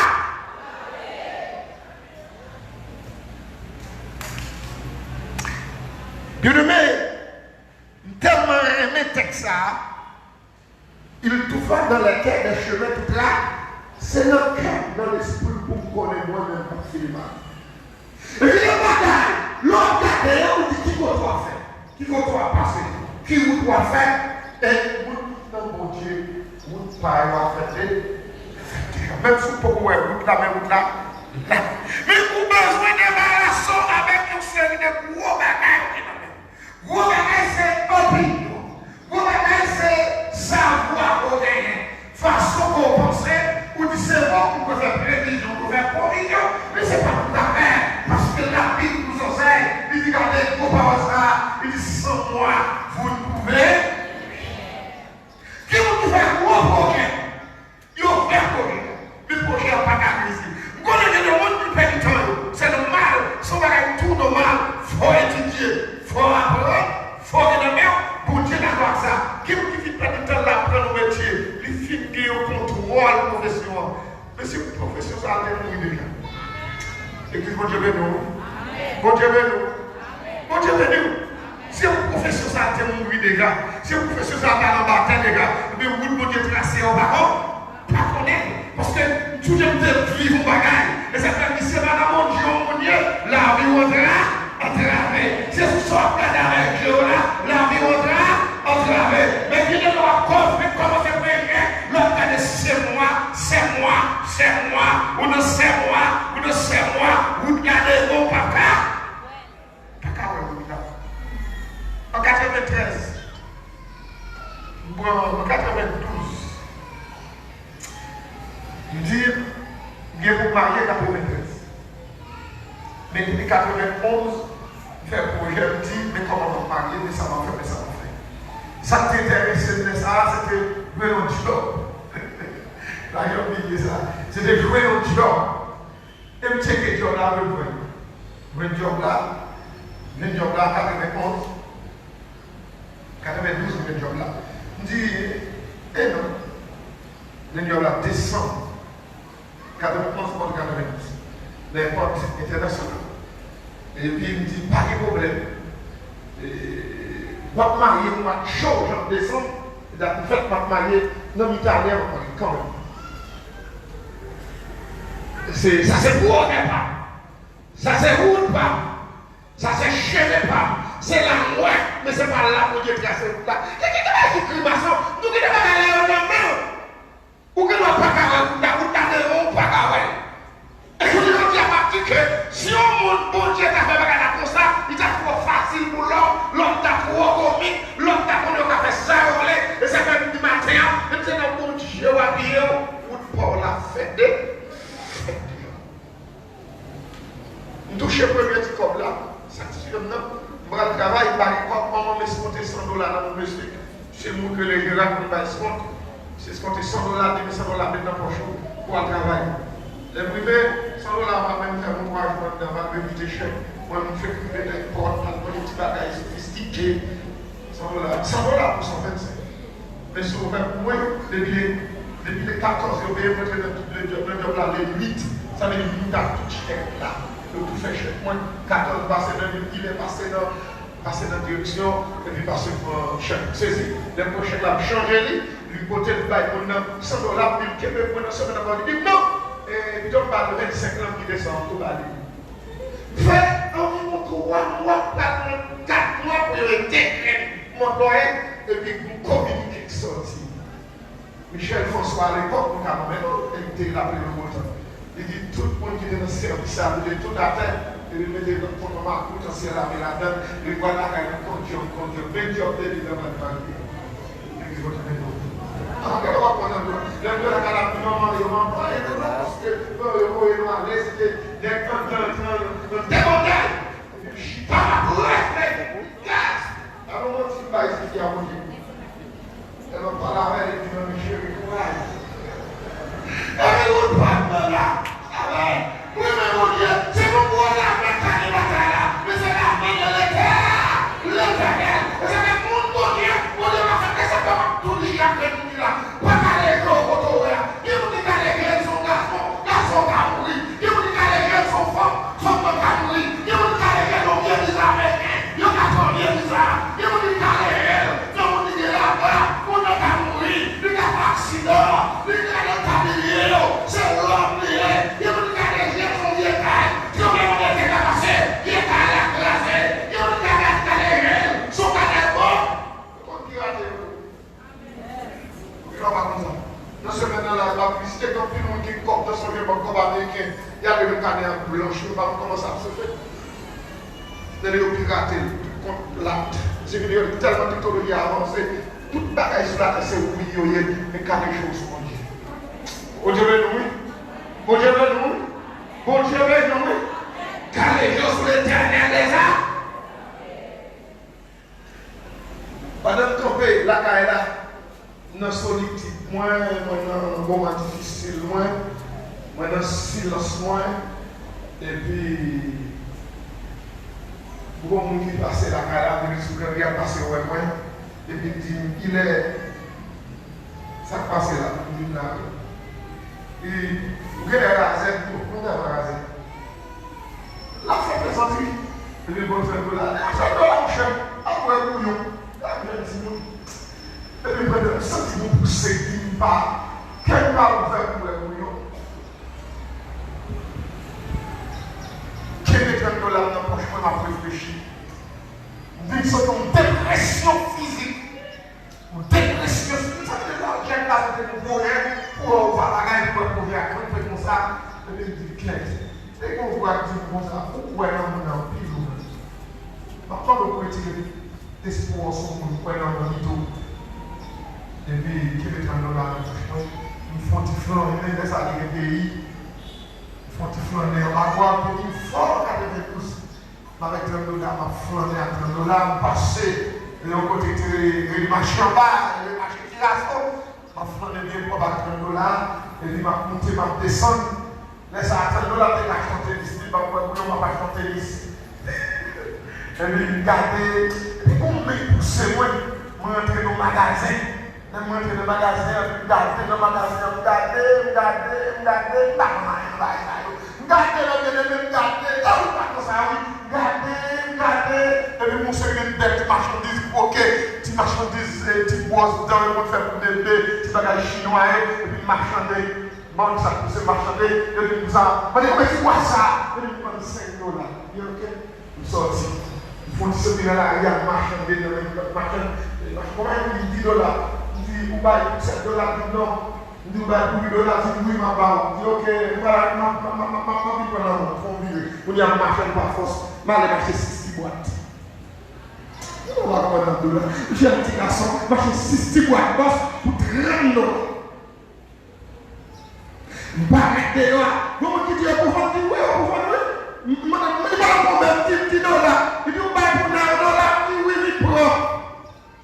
Byeneme, m tèlman renmen tèks sa a. Il trouva dans les cœurs des chemins tout droits. Se nan kè m, nan lespri m pou m konnen mwen menm k ap fini mal. Epi gen bagay, lè w ap gade yo, ou di ki kote w ap fè, ki kote w ap pase, ki wout w ap fè. E wout nan Bondye, wout pa yo ap fèt de, fèt deja. Menm si w poko wè wout la, men wout la la. Men ou bezwen debarase w avèk yon seri de gwo bagay ou gen nan men w. Gwo bagay se opinyon. Gwo bagay se savwa ke w genyen. Fason ke w panse, ou di se bon, ou dwe fè previzyon, ou dwe fè pwovizyon, men se pa tout afè. Paske Labib nou sensè, li di gade gwo pawòl sa a, li di sans moi, vous ne pouvez rien. Ki moun ki fè gwo pwojè? Yo fè pwojè, men pwojè a pa ka reyisi. M konnen gen de moun ki pèdi tan yo. Se nòmal, se yon bagay tou nòmal. Fò w etidye, fò w aprann, fò w gen nan men w. Bondye dakò ak sa. Gen moun ki fin pèdi tan l ap aprann yon metye, li fin gen yon kontwòl pwofesyon an. Men si pwofesyon sa a te mouri deja. Legliz Bondye beni w. Bondye beni w. Bondye beni w. Si yon pwofesyon sa a te mouri deja, si yon pwofesyon sa a t al anba tè deja, ebyen wout Bondye trase a w pa kon, pa konnen. Paske m toujou te viv yon bagay. E sa fè m di se pa nan Bondye yon moun ye, lavi w antra, antrave. Se sou sa w ap gade avèk je w la, lavi w antra, antrave. Men gen de lè w ap kòz, men kòmanse preche, lè w ap gade se mwa, se mwa, se mwa, ou nan se mwa, ou nan se mwa, wout la devan w pa ka. Pa ka wè moun nan. An katreventrèz, m pran, an katrevendouz, m di, m gen pou m marye katreventrèz. Men depi katrevenonz, m fè pwojè, m di, men kòman m ap marye, men sa m ap fè, men sa m ap fè. Sa k te enterese m lè sa a, se te jwenn yon djòb. Pa janm bliye sa. Se te jwenn yon djòb. E m tcheke djòb la pou m jwenn. Jwenn djòb la, jwenn djòb la katrevenonz, katrevendouz m jwenn djòb la. M di, e non. Jwenn djòb la desanm katrevenonz pou katrevendouz. Nan èpòt entènasyonal. Epi m di, pa gen pwoblèm. E, w ap marye mwa cho, jan desanm, dat m fèt, m ap marye nan mitan ane a, m ap marye kanmenm. Se, sa se pwojè pa m. Sa se wout pa m. Sa se chemen pa m. Se la m wè, men se pa la Bondye trase wout la. Ki, ki, ki bagay ki grimas lan? Nou gen de bagay la yo nan men w. Ou gen dwa pa ka wè wout la, wout la devan w, ou pa ka wè l. E kounye a jodi a m ap di ke si yon moun, Bondye ta fè bagay la konsa, li ta twò fasil pou lòm, lòm ta twò komik, lòm ta konnen yo ka fè sa yo vle. E sa fè m di maten an, menm se nan Bondye w apiye w, wout pa w la fèt de, fèt devan. M touche premye ti kòb la, satisfè m nan. M pral travay, m pa gen kòb, manman m eskonte san dola nan men mesye. Se moun k rele Jerak, moun bay eskont. Se eskonte san dola, de mil san dola, met nan pòch ou pou al travay. Lè m rive, san dola pa menm fè m yon twa jou anndan, malgre m kite chèk. Mwen, m fèk rive nan èpòt, m al pran de ti bagay sofistike. San dola, san dola pou san vennsenk. Men si w fè pou mwen, depi le, depi le katòz yo peye m, mwen te nan tout le djòb, nan djòb la le uit. Sa vle di m ta tout chèk la. Yo tou fè chèk mwen. Katòz pase nan lit, kilè pase nan, pase nan direksyon, epi pase pran chèk. Sezi. Lè m pran chèk la, m chanje li, li pote l bay moun nan san dola, epi l kenbe mwen nan semèn ankò, li di m non! E, pito m ba l vennsenk lan, m kite sa, m tou ba li. Fè anviwon twa mwa, pral nan kat mwa pou yo entegre m, m anplwaye, epi m kominike k sòti. Michel François, alepòk, nou ka nonmen non, li te raple nou otan. Li di tout moun ki te nan sèvis sa, li te tout atè, epi l mete yon makout an syèl ame ladan l, li pral lakay li, kondye, kondye, bendye, beni nan mari. Legliz, mwen te beni. Avan ke nou aprann nan dlo, lè nou lakay la, manman yo, manman, e nou la, paske, bon, yo voye nou ale, se te nèg anndan, anndan, anndan, debòde. Epi chita la pou rete. Yes! Alò, mwen di, bay, se ki a manje. Lè m ap pale avè l, li di, "Manmi cheri, kouraj." Epi wout pa t nan la. Amèn. Mwen menm, Bondye, se pou m wè lamè gade batay la. Men se lamè de Letènèl. Letènèl. E sa fè moun Bondye, Bondye pa fè ke sa fè m ap tou di apre nou la. Pa gade je w kote w wè a. Gen moun ki gade je l se yon gason, gason ka mouri. Gen moun ki gade je l se yon fanm, fanm nan ka mouri. Gen moun ki gade je l yon vye viza ameriken, yo ka pran vye viza. Gen moun ki gade je l se yon moun ki gen laba, moun nan ka mouri, li ka fè aksidan. Li gade l ka milye yo, se lòm li ye. Gen moun ki gade je l se yon vye kay, tranblemanntè ka pase, vye kay la kraze. Gen moun ki gade, gade je l se yon kanè bò. Ou konn ki rate yo tou. Ou gen dwa pa konn sa. Nan semèn nan la, m ap vizite gen anpil moun ki gen kòb, nan sonje bank kòb ameriken, y ap rele kanè an blanch, yo pa konn kòman sa ap se fèt. Tande yo pirate l, tout kont plat. Se vin yo tèlman teknoloji a avanse, tout bagay sou latè se wi yo ye, men kale je w sou Bondye. Bondye beni w wi. Bondye beni w wi. Bondye beni w wi. Kale je w sou Letènèl dèzame. Pandan m kanpe lakay la, nan solitid mwen, mwen nan moman difisil mwen, mwen nan silans mwen, epi gon moun ki pase lakay la, vin sou granri a pase wè mwen, epi l di m, "Ilè, sa k pase la?" M di l, "Nada." Li di, "Ou genlè razè?" M di, "Mwen tèlman razè." L ap fè plezantri. Epi l konn fè dola. Li ap fè dola, monchè. Ap bwè bouyon. L ap jwenn timoun. Epi pandan m santi m pouse, di m pa, kè m pa ouvè pou bwè bouyon. Kenbe trann dola m nan pòch mwen, m ap reflechi. M vin santi yon depresyon fizik. Yon depresyon, si sa te lè jèn la, se te yon pwojè, pou wè yon bagay, pou wè pwojè a, konn fè konsa, epi m di, "Kèt, se yon vwa k di m konsa, ou kwè nan moun anpil ou menm. M ap mande w pou retire espwa w sou moun, ou kwè nan moun li tou." Epi, kenbe trann dola nan pòch mwen, m fè yon ti flannen, lè sa te gen peyi, m fè yon ti flannen anba bwa, peyi m fò, katreven douz. M avèk trann dola, m ap flannen ak trann dola, m pase yon kote ki te rele mache anba, rele mache Kiraso. M ap flannen byen pwòp ak trann dola, epi m ap moute, m ap desann. Lè sa a, trann dola te ka chante lis li, m ap wè bouyon, m ap chante lis. Epi m gade, epi gon men pouse mwen, mwen rantre nan magazen. Lè m rantre nan magazen an, m gade nan magazen an, m gade, m gade, m gade, m pa konn anyen nan bagay sa yo. M gade lè byeneme, m gade, oh, m pa konn sa wi. M gade, m gade, epi m wè se gen bèl ti machandiz kwoke, ti machandiz, eh, ti bwòs dan yo konn fè pou bebe, ti bagay chinwa yo, epi m machande. Ban m sa pou se machande, epi m sa, mande konbyen ti bwòs sa, epi m ban m senk dola. Li oke. M sòti. M fè yon ti soti nan lari a, m machande nan men lòt machann. Li di, "Kòman pou di dola?" M di, "Ou bay sèt dola?" Li di, "Non." M di, "Ou bay pou uit dola?" Li di, "Wi, m ap ba w." M di, "Oke, m pa, m ap, m ap, m ap, m ap vin pran nan men w, fè w vire." Kounye a, m mache pa fòs, m ale m achte sis ti bwat. Ou pa konprann nan dola. Jèn ti gason, m achte sis ti bwat bòs pou trant dola. M parèt deyò a. Gon moun ki di yo pou vann, m di wi, yo pou vann wi. M mande m, li pa nan pwoblèm, m di m di dola. Li di ou bay pou nan dola, m di wi, vin pran.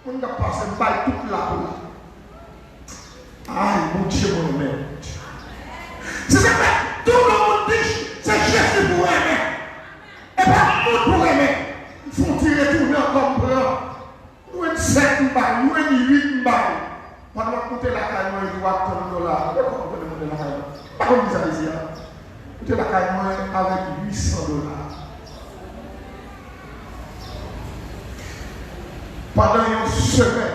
Moun k ap pase, m bay tout la pou la. Ay, Bondye, mwen renmen w. Se sa k fè, tout lè moun di se Jezi pou renmen. E pa moun pou renmen. M fè yon ti retounen ankò, m pran. Jwenn sèt m bay, jwenn uit m bay. Pandan m ap moute lakay mwen, li wè ak trant dola. Mwen konn kote m moute lakay mwen. M pa konn kisa te di a. Moute lakay mwen avèk uit san dola. Pandan yon semèn,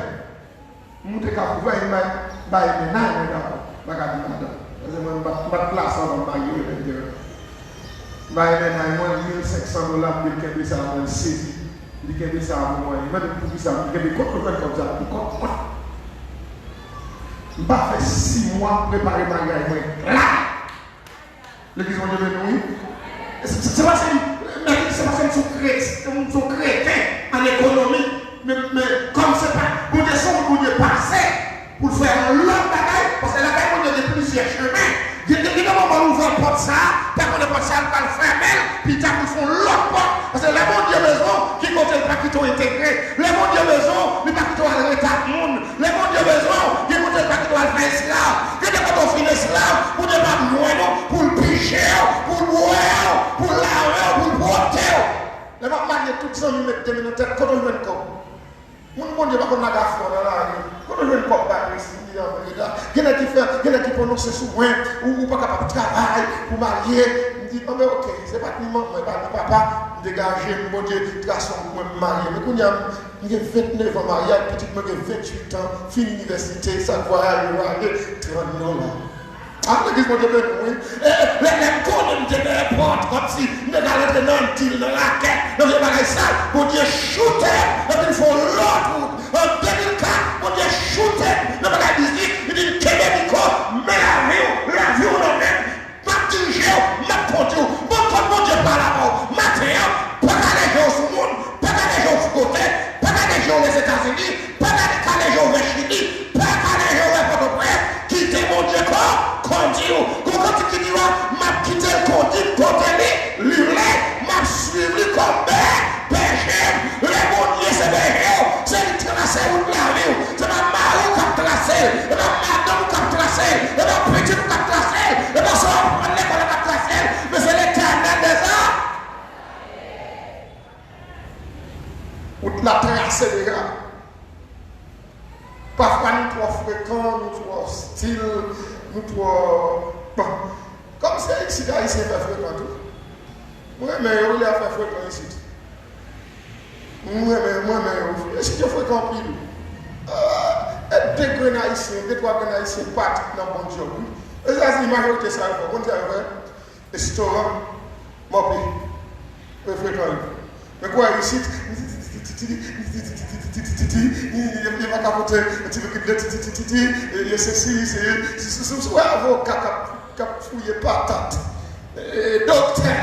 m moute Kafou Vèy, m bay, bay mennaj mwen dabò. M pa ka di madanm. Paske mwen, m pa t, m pa t plase anvan m marye, wi, men m te renmen. M bay mennaj mwen mil senk san dola, m di l kenbe sa, mwen sezi. Li kenbe sa pou mwen. Li mande m poukisa m kenbe kòb, mwen fè kòb sa pou kòb mwen. M pa fè sis mwa m prepare maryaj mwen la. Legliz Bondye beni w, wi. Se, se, se paske m, se paske m se yon kret-, m se yon kreten an ekonomi. Men, men, kòm se pa, Bondye se yon Bondye pase pou l fè yon lòt bagay, paske lakay Bondye gen plizyè chemen. Gen, gen, gen de moman l ouvè pòt sa a, pa konnen pòt sa a, l pral fèmen l, pita pou l fè yon lòt pòt. Paske lè Bondye bezwen w, gen kote l pa kite w entegre. Lè Bondye bezwen w, li pa kite w al rete ak moun. Lè Bondye bezwen w, gen kote l pa kite w al fè esklav. Gen de kote w fin esklav, Bondye p ap jwenn ou, pou l pije w, pou l bwè w, pou l lave w, pou l pwote w. Lè m ap marye, tout zanmi m met de men nan tèt, kote w jwenn kòb? Moun Bondye pa konn lage afè w nan lari. Kote w jwenn kòb bagay si m di anmwey la? Gen nèg ki fè, gen nèg ki pwononse sou mwen, ou, ou pa kapab travay pou marye. M di, anben, oke, se pa t ni manman, e pa ni papa, m degaje m, Bondye trase yon pou mwen, m marye. Men kounye a, m, m gen vennèf an maryaj, pitit mwen gen venntuit an, fin inivèsite, sa k vwayaje, vwayaje, trant dola. A, legliz Bondye beni w, wi. E, e, lè, lè m konnen m te nan èpòt, kòmsi m te ka rantre nan dil, nan rakèt, nan vye bagay sal, Bondye choute m, epi l fè yon lòt wout. An de mil kat, Bondye choute m nan bagay mizik, li di m, kenbe mikwo, men lavi w, lavi w nan men m. M ap dirije w, m ap kondi w. Bon, kot Bondye pale avè w maten an, pa kale je w sou moun, pa kale je w sou kote, pa kale je w Lèzetazini, pa kale, kale je w vè Chili, pa kale je w vè Pòtoprens. Kite Bondye ko-, kondi w. Gon kantik ki di w, m ap kite l kondi m kote li, li vle, m ap swiv li kòm bè-, bèje m. Lè Bondye se bèje w, se li k trase wout lavi w. Se pa mari w k ap trase l, se pa madanm ou k ap trase l, se pa pitit ou k ap trase l, se pa sa w aprann lekòl la k ap trase l, men se Letènèl dèzame. Wout la trase deja. Pafwa nou twò frekan, nou twò ostil, nou twò, bon. Kòm se isit Ayisyen fè frekan tou. Mwen renmen yo, lè y ap fè frekan isit. Mwen renmen, mwen renmen yo. Isit yo frekan anpil. Ah, e de grenn Ayisyen, de twa grenn Ayisyen pati nan bon djòb, wi. E sa se majorite sa yo fè. Konn sa yo fè? Restoran, mòpe, refrekan yo. Men kwè isit, yo pa ka pote ti likid de ti, ti, ti, ti, ti, e, e sesi, se, se, se, se, se avoka k ap, k ap fouye patat. E, doktè.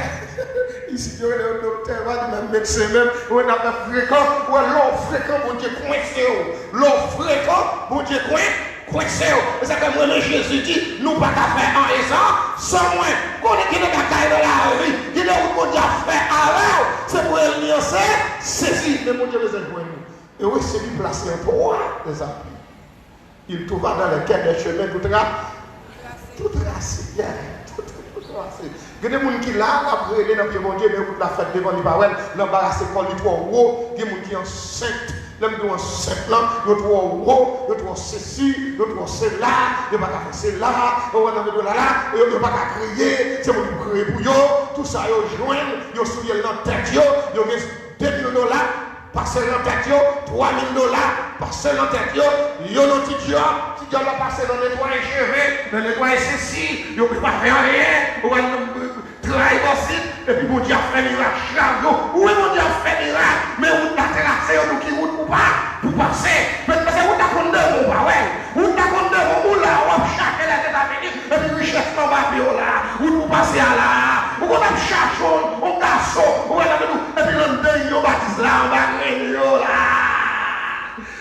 Isit yo rele yo doktè, pa di menm medsen menm. Ou wè n ap fè frekan, ou wè lè w frekan, Bondye kwense w. Lè w frekan, Bondye kwen-, kwense w. E sa fè mwen menm Jezi di, nou pa ka fè anyen san, san mwen. Konnen gen de bagay nan lavi, gen de wout Bondye ap fè avè w, se pou el nyanse, sesi, men Bondye bezwen jwenn ou. Heureux celui placé en toi, les amis. Il trouva dans les cœurs des chemins tout ra-, tout tracé, yeah, tout, tout tracé. Gen de moun ki la, l ap rele nan pye Bondye, men wout la fèt devan li pa wè l, l anbarase kò li twò wo, gen moun ki ansent, lè m di w ansent lan, yo twò wo, yo twò sesi, yo twò sela, yo pa ka fè sela, yo wè nan medyo la la, yo, yo pa ka kriye, se moun pou kriye pou yo, tout sa yo jwenn, yo souye l nan tèt yo, yo gen de mil dola, pase l nan tèt yo, twa mil dola, pase l nan tèt yo, yo nan ti djòb, ti djòb la pase nan netwaye cheve, nan netwaye sesi, yo pa fè anyen, ou wè nan, nan, nan, trayi bòsit, epi Bondye ap fè mirak chak jou. Wi, Bondye ap fè mirak, men wout la trase yo, nou ki wout pou pa, pou pase. Men, paske wout la konn devan w, ou pa wè l. Wout la konn devan w, ou la, w ap chache Lèzetazini, epi richès anba pye w la. Wout pou pase a la. Ou konn ap chache yon, yon gason, ou wè nan men nou, epi l anndan inyon batis la, anba grenn yo la.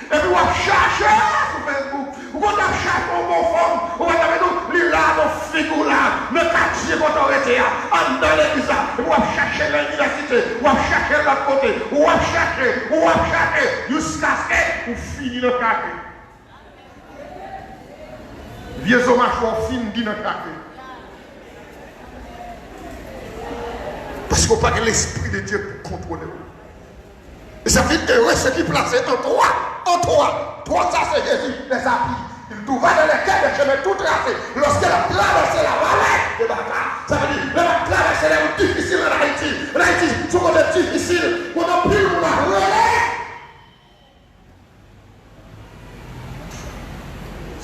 Epi w ap chache sou Facebook. Ou konn ap chache yon bon fanm, ou wè nan men nou, li la nan figi w la, nan katye kote w rete a, anndan legliz la. Epi w ap chache nan inivèsite, w ap chache lòt kote, w ap chache, w ap chache, jiskaske ou fini nan kake. Vye zo machwa w fin di nan kake. Paske w pa gen Lespri de Dye pou kontwole w. E sa vin heureux ceux qui placés en toi, en toi. Toi, sa se Jezi, les appuis. Il trouva dans les cœurs des chemins tout tracés. Lòske l ap travèse lavale de Baka, sa vle di, lè l ap travèse lè yo difisil ann Ayiti. Ann Ayiti, se yon kote difisil, kote anpil moun ap rele.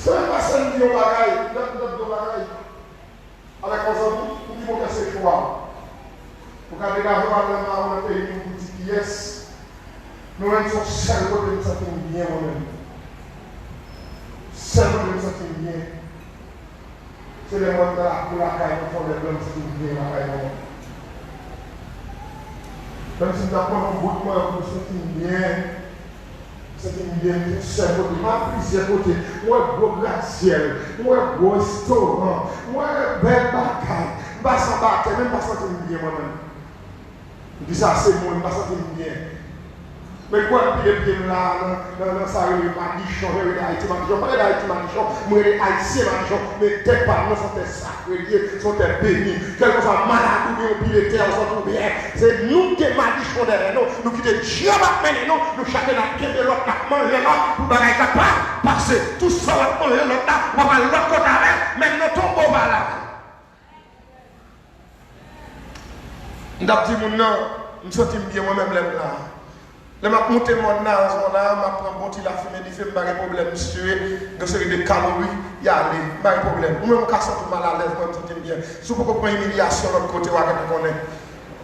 Semèn pase, m di yon bagay, m t ap di yon bagay avèk yon zanmi, m di, Bondye se chwa. Ou ka degaje w al nan Mawon, nan peyi nou, pou di kiyès. Nou menm, se yon sèl kote m santi m byen, mwen menm. Sèl kote m santi m byen, se lè m wè m nan lakou lakay mwen, fè yon lè blan, m santi m byen lakay mwen. Menm si m t ap pran yon bout mwen, m santi m byen. M santi m byen, m sèl kote. M al plizyè kote. M wè gwo grasyèl. M wè gwo restoran. M wè bèl bagay. M pase anba tè, men m pa santi m byen mwen menm. M di sa se mwen, m pa santi m byen. Men kwè m pile pye m la nan, nan, nan sa yo rele madichon, yo rele Ayiti madichon. M pa rele Ayiti madichon, m rele Ayisyen madichon. Men tè pa m nan se yon tè sakre l ye, se yon tè beni. Kèlkeswa maladi oubyen yon pile tè, yon sòt oubyen, se nou ki te madichon dèyè nou, nou kite dyab ap mennen nou, nou chak n ap kenbe lòt, n ap manje lòt pou bagay sa pa pase. Tout sa w ap manje lòt la, w ap al lòt kote avè l, menm nan tonbo w pa la. M t ap di moun nan, m santi m byen mwen menm lè m la. Lè m ap moute mòn nan, zòn nan, m ap pran bon ti lafimen dife, m pa gen pwoblèm, m siye, gen seri de kalori, y ale, m pa gen pwoblèm. Ou menm ou ka santi w malalèz, mwen m santi m byen. Si w poko pran imilyasyon lòt kote, w a gentan konnen.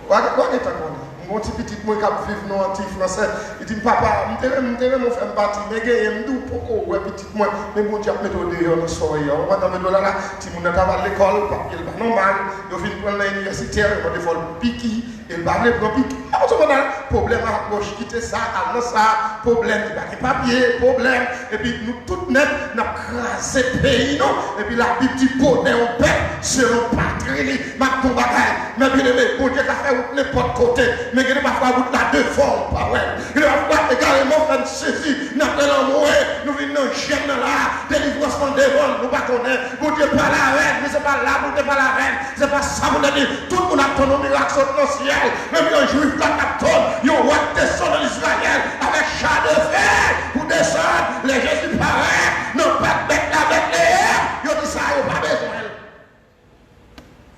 W a, w a gentan konnen. M gen yon ti pitit mwen k ap viv nan Antiy Fransè, li di m, "Papa, m te renmen, m te renmen w fè m pati, men genyen, m di w poko wè pitit mwen, men Bondye ap mete w deyò nan sa w ye a." Ou konprann, mete w la la, timoun nan t ap al lekòl, papye l pa nòmal, yo vin pran l nan inivèsitè, yo mande fò l piki, e l pa vle pran piki. Ou konprann, pwoblèm ak wòch, kite sa, al nan sa, pwoblèm, li pa gen papye, pwoblèm, epi nou tout nèt, n ap kraze peyi nou, epi Labib di bonè yon pèp selon patri li. M ap di w yon bagay, men byeneme, Bondye ka fè wout nenpòt kote, men gen de pafwa wout la devan w pa wè l. Gen de pafwa egareman w fè n sezi, n ap nan lanmou, nou vin nan jèn nan la, delivrans lan devan n, nou pa konnen. Bondye pale avè n, men se pa la pou l te pale avè n, se pa sa pou l te di. Tout moun ap tann yon mirak sot nan syèl, menm yon Jwif la t ap tann yon wa k desann ann Izrayèl avèk cha de fè pou desann. Lè Jezi parèt nan pèp bèt la Betleyèm, yo di sa yo pa bezwen l.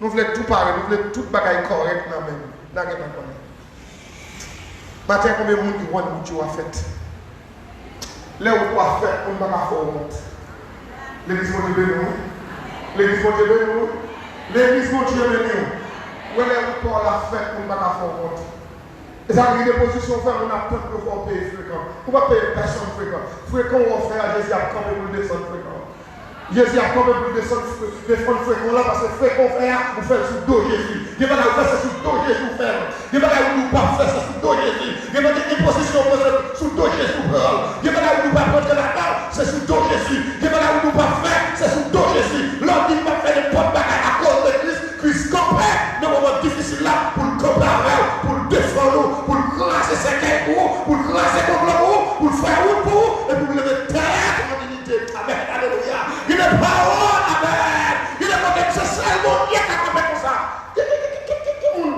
Nou vle tou pare, nou vle tout bagay kòrèk nan men nou. N a gentan konnen. Maten, konbyen moun ki konn wout yo a fèt? Lè wout ou a fèt, moun pa ka fè w wont. Legliz Bondye beni w, wi. Legliz Bondye beni w, wi. Legliz Bondye beni w. Ou wè lè wout pa w la fèt, moun pa ka fè w wont. E sa vle di depozisyon w fè, moun ap tann pou yo fè w peye frekan. Ou p ap peye pèsonn frekan. Frekan w fè a, Jezi ap kanpe pou l desann frekan. Jezi ap kanpe pou l desann fre-, defann frekan w la, paske frekan w fè a, ou fè l sou do Jezi. Gen bagay ou fè, se sou do Jezi ou fè l. Gen bagay ou di ou p ap fè, se sou do Jezi. Gen bagay, gen pozisyon ou pran, se sou do Jezi ou pran l. Gen bagay ou di ou p ap rantre ladan l, se sou do Jezi. Gen bagay ou di ou p ap fè, se sou do Jezi. Lè w di m p ap fè nenpòt bagay akoz de Kris, Kris kanpe nan moman difisil la pou l kanpe avè w, pou l defann ou, pou l kraze sèkèy pou ou, pou l kraze konplo pou ou, pou l fè wout pou ou, epi pou l leve tèt an diyite. Amèn, alelouya. Gen de pawòl, amèn. Gen de kote se sèl Bondye ka kanpe konsa. Ki, ki, ki, ki, ki, ki, ki moun,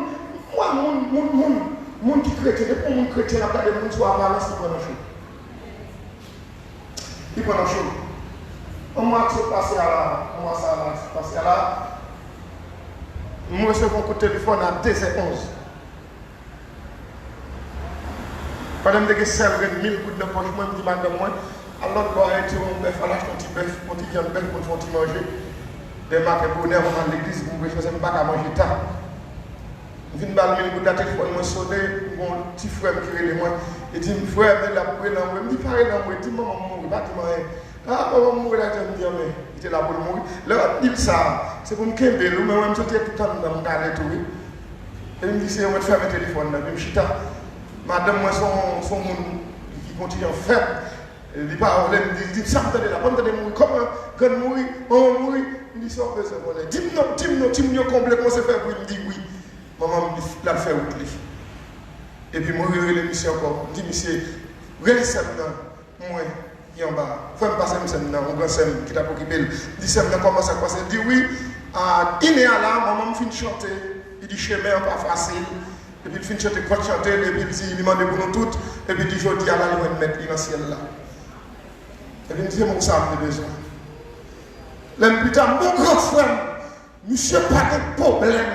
mwen, moun, moun, moun, moun ki kretyen, depi yon moun kretyen, l ap gade moun sou aparans, li pran nan cho. Li pran nan cho. Yon mwa k sot pase a la, yon mwa sa la k sot pase a la, m resevwa yon kout telefòn a de zè onz. Pandan m te gen sèl grenn mil goud nan pòch mwen, m di madanm mwen, "Al lòt bò a, retire yon bèf, al achte yon ti bèf, yon ti vyann bèf pou n fè yon ti manje. Demen maten bonè, pou m al legliz, pou m preche, paske m pa ka manje ta." M fin ba l mil goud la, telefòn mwen sonnen, m gen yon ti frè m ki rele mwen. Li di m, "Frè, men l ap rele anmwe." M di, "Pa rele anmwe, di m manman m mouri, pa di m anyen." "A, manman m mouri la," li di, m di, "Anben, li te la pou l mouri." Lè w ap di l sa, se pou m kenbe l, ou, men mwen, m santi tout anndan m kale tou, wi. Epi m di, "Senyè, mwen fèmen telefòn nan," epi m chita. Madanm mwen se yon, se yon moun ki gen yon ti jan fèb. Li pa vle m di, li di, "Sa m tande la, pa m tande mouri, kòman grann mouri, manman mouri?" M di, "Sa w bezwen konnen? Di m non, di m non." Timoun yo konble, kòmanse fè bri, m di, "Wi." Manman m di, l al fè wout li. Epi m rele misye ankò, m di, "Misye, rele sè m nan, mwen, ki anba a." Frè m pase m sè m nan, yon gran sè m ki t ap okipe l. M di, "Sè m nan, kòman sa k pase?" L di, "Wi, a inè a la, manman m fin chante." Li di, "Chemen an pa fasil." Epi l fin chante, kot chante l, epi l di, li mande pou nou tout, epi l di, "Jodi a la, li jwenn mèt li nan syèl la." Epi m di, "Se moun sa m te bezwen." Lè m pita, m gen yon gran frè m, misye pa gen pwoblèm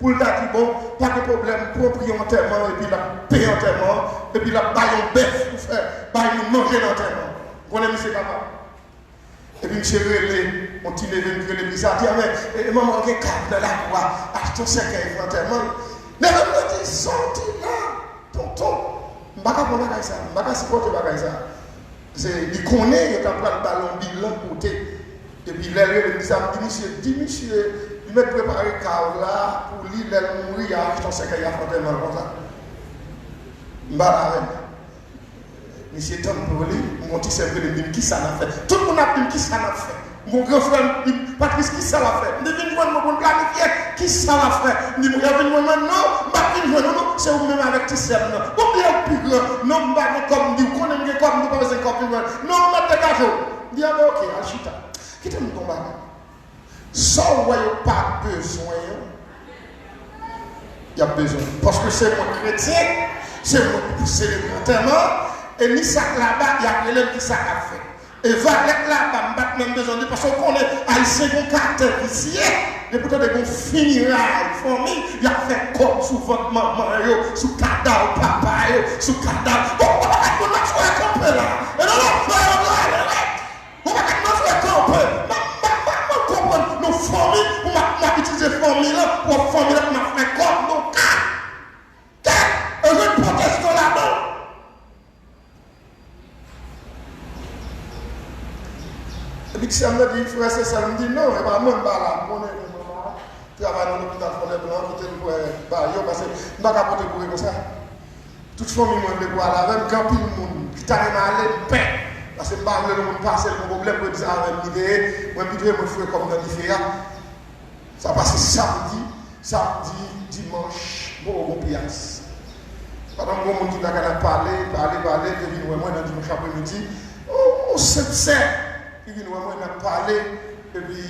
pou l ta di, "Bon, pa gen pwoblèm, pran pri antèman," epi l ap peye antèman an, epi l ap bay yon bèf pou fè, bay moun manje nan antèman an. Ou konnen misye kapab. Epi misye rele yon ti neve m ki rele Lisa, di, "A, men, e, e, manman gen kab nan lakou a, achte yon sèkèy pou antèman l." Neve m nan di, "Sa w di la, tonton? M pa ka pran bagay sa, m pa ka sipòte bagay sa." Se, li konnen yo ta pral ba l yon bilan kote. Epi lè l rele m di sa, m di misye, di misye, li mèt prepare kav la pou li, lè l mouri, y a achte yon sèkèy, y a fè antèman l konsa. M pale avè l. Misye tann pou li, m gon ti sè m rele m di m kisa n ap fè. Tout moun ap di m kisa n ap fè. M gon gran frè m di m, Patrice, kisa l ap fè? M di vin jwenn mwen pou n planifye kisa l ap fè. M di moun yo vin jwenn mwen, non, m p ap vin jwenn ou non, se ou menm avèk ti sè m nan. Bon, m di ou pi gran, non, m pa gen kòb, m di ou konnen m gen kòb, m di ou pa bezwen kòb vin jwenn. Non, m ap degaje w. M di anben oke, al chita. Kite m di w yon bagay. Sa w wè yo pa bezwen an, y ap bezwen. Paske se mwen kretyen, se mwen ki pou selebre antèman, e ni sa k laba, y ap rele m ki sa k ap fèt. E valè k laba, m pa t menm bezwen di, paske w konnen, Ayisyen gen yon karaktè visye, depi w tande gen yon fineray fanmi, y ap fè kòb sou vant manman yo, sou kadav papa yo, sou kadav. Bon, ou pa ka moun nan fè kanpe la. E nan lòt fè yo prale, wi. Ou pa ka nan fè kanpe. M ap, m ap, m ap, m ap konprann. Nou fanmi, pou m ap, m ap itilize fanmi lan, pou fanmi lan, pou m ap fè kòb, nou ka. Kèt! E jwenn pwotestan ladan. Epi ti sè m nan di, frè, se sè m, m di, non, e pa mwen, m pa la, m konnen, men mwen pa travay nan lopital Fondèblan, kite l pou ba yo, paske m pa ka pote kouri konsa. Tout fanmi mwen vle pou al avè m, gen anpil moun ki ta renmen ale, m pè. Paske m pa vle yon moun pase l gon pwoblèm pou l di sa avè m li te ye. Mwen pito mwen foure kò m nan dife a. Sa pase samdi, samdi, dimanch, m poko gon piyas. Pandan m gon moun ki lakay n ap pale, pale, pale, te vin wè mwen nan dimanch apremidi. On, on senp sè ki vin wè mwen n ap pale, epi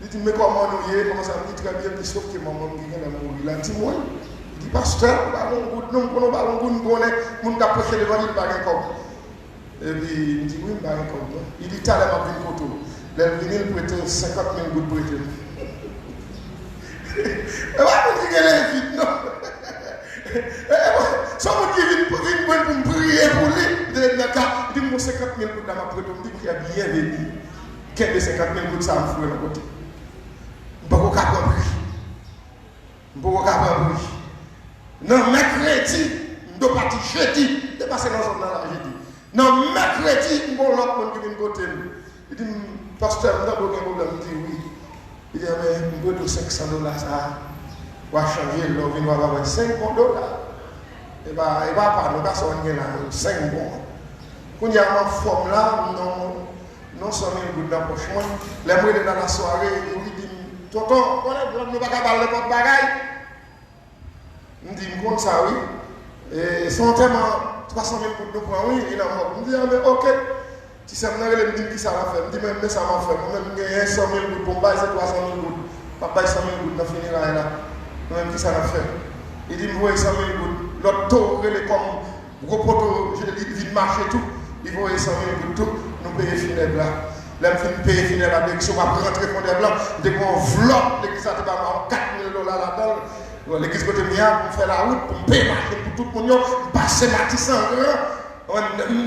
li di m, men kòman nou ye? Kòman sa? M di, trè byen, m di, sof ke manman m ki genlè mouri la. Li di m, wi. Li di, pastè, ou pa gen yon goud, non, m konnen ou pa gen yon goud, m konnen moun k ap preche levanjil pa gen kòb. Epi, m di, wi, m pa gen kòb, non. Li di, talè m ap vin kote w. Lè l vini, l prete senkant mil goud, prete m. E pa moun ki gen levid, non. E, e, se yon moun ki vin, vin mwen pou m priye pou li. Li te nan ka, li di m, bon, senkant mil goud la, m ap prete w. M di, priyè byenveni. Kenbe senkant mil goud sa a, m foure l yon kote. M poko ka pran pri. M poko ka pran pri. Nan mèkredi, m dwe pati jedi, m te pase nan zòn nan la jedi. Nan mèkredi, m gon lòt moun ki vin kote m. Li di m, pastè, m tande w gen pwoblèm. M di, wi. Li di, enben, m prete w senk san dola sa a. W a chanje l, lè w vini, w a ba mwen senk bon dola. E pa, e pa pa nou, e pa sa w gen la, senk bon. Kounye a, m anfòm la, m nan, nan san mil goud nan pòch mwen. Lè m rele nan lasware, Youri di m, tonton, konnen blòd nou pa ka ba l nenpòt bagay. M di, m konn sa, wi. E, se yon antèman twa san mil goud nou pran, wi, e nan mòg. M di, enben, oke. Ti sè m nan rele m, di m kisa l ap fè. M di, men, men sa m ap fè. Mwen menm, m genyen san mil goud pou m bay, se twa san mil goud. M ap bay san mil goud nan fineray la. Mwen menm, kisa n ap fè? Li di m voye san mil goud. Lòt towo rele kòm gwo poto, li vin mache tou. Li voye san mil goud tou. Nou peye finèb la. Lè m fin peye finèb la, direksyon m ap rantre Fondèblan, m te gen yon anvlòp, legliz la te ba mwen kat mil dola ladan l. Bon, legliz kote m ye a, pou m fè lawout, pou m peye machin pou tout moun yo, m pase Matisan gran.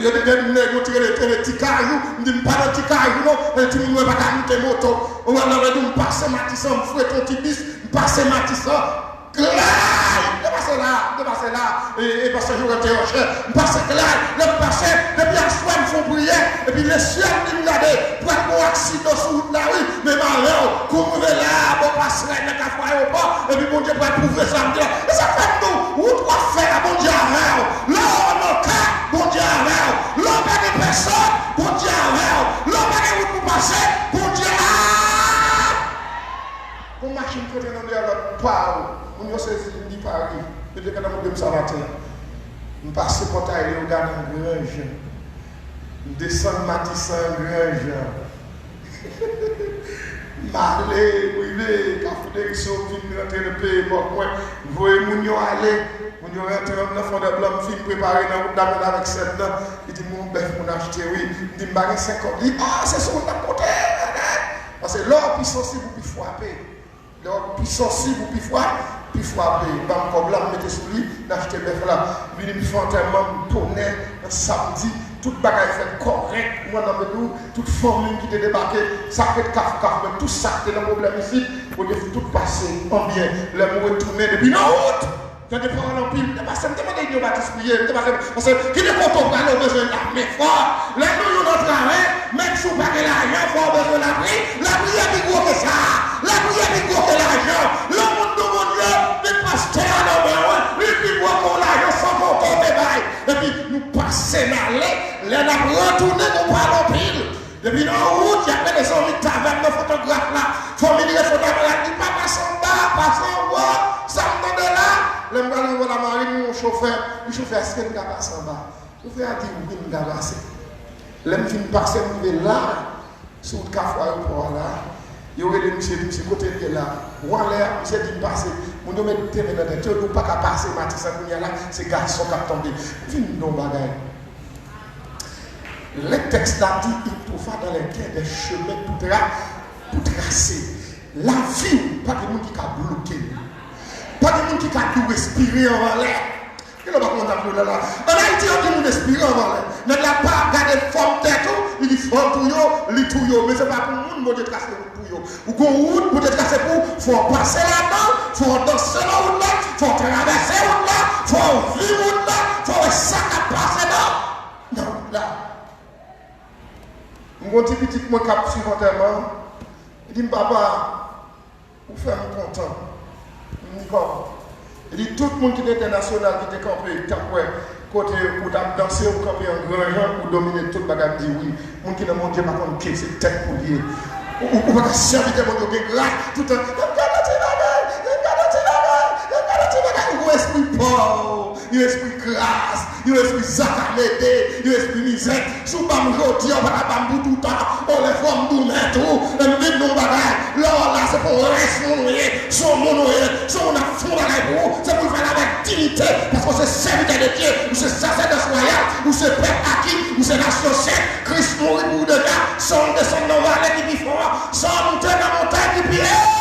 Yo te gen nèg yo tire, tire ti kajou, m di m pa nan ti kajou non, men timoun mwen pa ka moute moto. Ou wè lè yo di m pase Matisan, m fwete yon ti bis, m pase Matisan, klay! Te pase la, te pase la, e, e pastè Jorèl te yon chè, m pase klay, lè m pase, depi aswè m fè yon priyè, epi lesyèl di m gade, pral gen yon aksidan sou wout la wi, men malè w, kou m rive la a, bò pasrèl nan Kafou Ayewopò, epi Bondye pral pwouve sa m di la. E sa k fè m di w, wout w ap fè a, Bondye avè w. Lè w nan ka, Bondye avè w. Lè w pa gen pèsòn, Bondye avè w. Lè w pa gen wout pou pase, Bondye a. Gon machin pote nan dèyè lòt, paw. Moun yo sezi, m di pa ri. Yo te gentan montre m sa maten an. M pase pòtay Leyogàn an Gran Jan. M desann Matisan an Gran Jan. M ale, m rive Kafou Direksyon, m vin rantre nan peye mòg mwen. M voye moun yo ale. Moun yo rantre nan Fondèblan, m fin prepare nan wout la, mwen avèk sè m nan. Li di m, yon bèf moun achte, wi. M di, m pa gen senk kòb. Li, a, se sou wout n ap konte. Paske lè w pi sansib, ou pi frape. Lè w pi sansib ou pi fwa, pi fwa ap ban m kòb la, m mete sou li, n achte bèf la. Vini m fè antèman m, tonè, nan samdi, tout bagay fèt kòrèk, mwen nan men nou, tout fanmi m ki te debake, sa k ret Kafou Kafou, men tout sa k te nan pwoblèm isit, Bondye fè tout pase an byen. Lè m retounen depi nan wout, Tande pawòl anpil. M te pase, m te mande Inyon Batis priye. M te pase, pase, kite kote w prale, w bezwen lame fò. Lè nou youn nan travay, menm si w pa gen lajan, fò w bezwen lapri. Lapriyè pi gwo ke sa. Lapriyè pi gwo ke lajan. Lè yon moun di w Bondye, men pastè a nan men w, li pi gwo ke w lajan san kote w te bay. Epi nou pase n ale, lè n ap retounen, nou pale anpil. Depi nan wout, y ap mete zanmi tavèn nan fotograf la. Fanmi li ret fotograf la, di, "Papa, pase anba, pase anwo, sa m tande la." Lè m pral rive Lamarin, yon chofè, yon chofè, "Èske m ka pase anba?" Chofè a di, "Wi, m ka pase." Lè m fin pase, m rive la, sou wout Kafou Ayewopò a la, yo rele misye, di misye, "Kote l ye la?" Ou anlè a, misye di m pase. Moun yo met te men nan tèt yo, di w pa ka pase Matisan kounye a la, se gason k ap tonbe. M fin di w yon bagay. Lè tèks la di, "Il trouva dans les guerres des chemins tout tra-, tout tracés." Lavi w, pa gen moun ki ka bloke l. Pa gen moun ki ka di w respire anvan lè. Gen lè w pa konn sa pou lè la. Ann Ayiti, yo di moun respire anvan lè. Nèg la pa gade fòm tèt ou, li di fò l touye w, li touye w. Men se pa pou moun Bondye trase wout pou yo. Ou gon wout Bondye trase pou ou, fò w pase ladan l, fò w danse nan wout la, fò w travèse wout la, fò w viv wout la, fò w wè sa k ap pase nan, nan wout la. M gon ti pitit mwen k ap swiv antèman, li di m, "Papa, ou fè m kontan." M di, "Kòman?" Li di, "Tout moun ki te entènasyonal ki te kanpe, ki t ap wè kote ou t ap danse, ou kanpe an gran jan, ou domine tout bagay." M di, "Wi, moun ki nan Bondye pa konn ke se tèt pou l ye." Ou, ou, ou pa ka sèvitè Bondye, ou gen gras, toutan, "Yo gade ti bagay, yo gade ti bagay, yo gade ti bagay." Ou gon espri pòv, yon espri kras, yon espri zakamete, yon espri mizè. Si w ban m jodi a, w pa ka ban m pou toutan. O, lè fò m tounen tou, e m vin di w yon bagay. Lè w la, se pa yon rès moun ou ye, se yon moun ou ye, se yon moun ap fè yon bagay pou ou, se pou l fè l avèk diyite, paske w se sèvitè de Dye, ou se sasèdòs wayal, ou se pèp aki, ou se nasyon sent, Kris mouri pou ou deja, san w desann nan vale ki pi fon an, san w moute nan montay ki pi elve.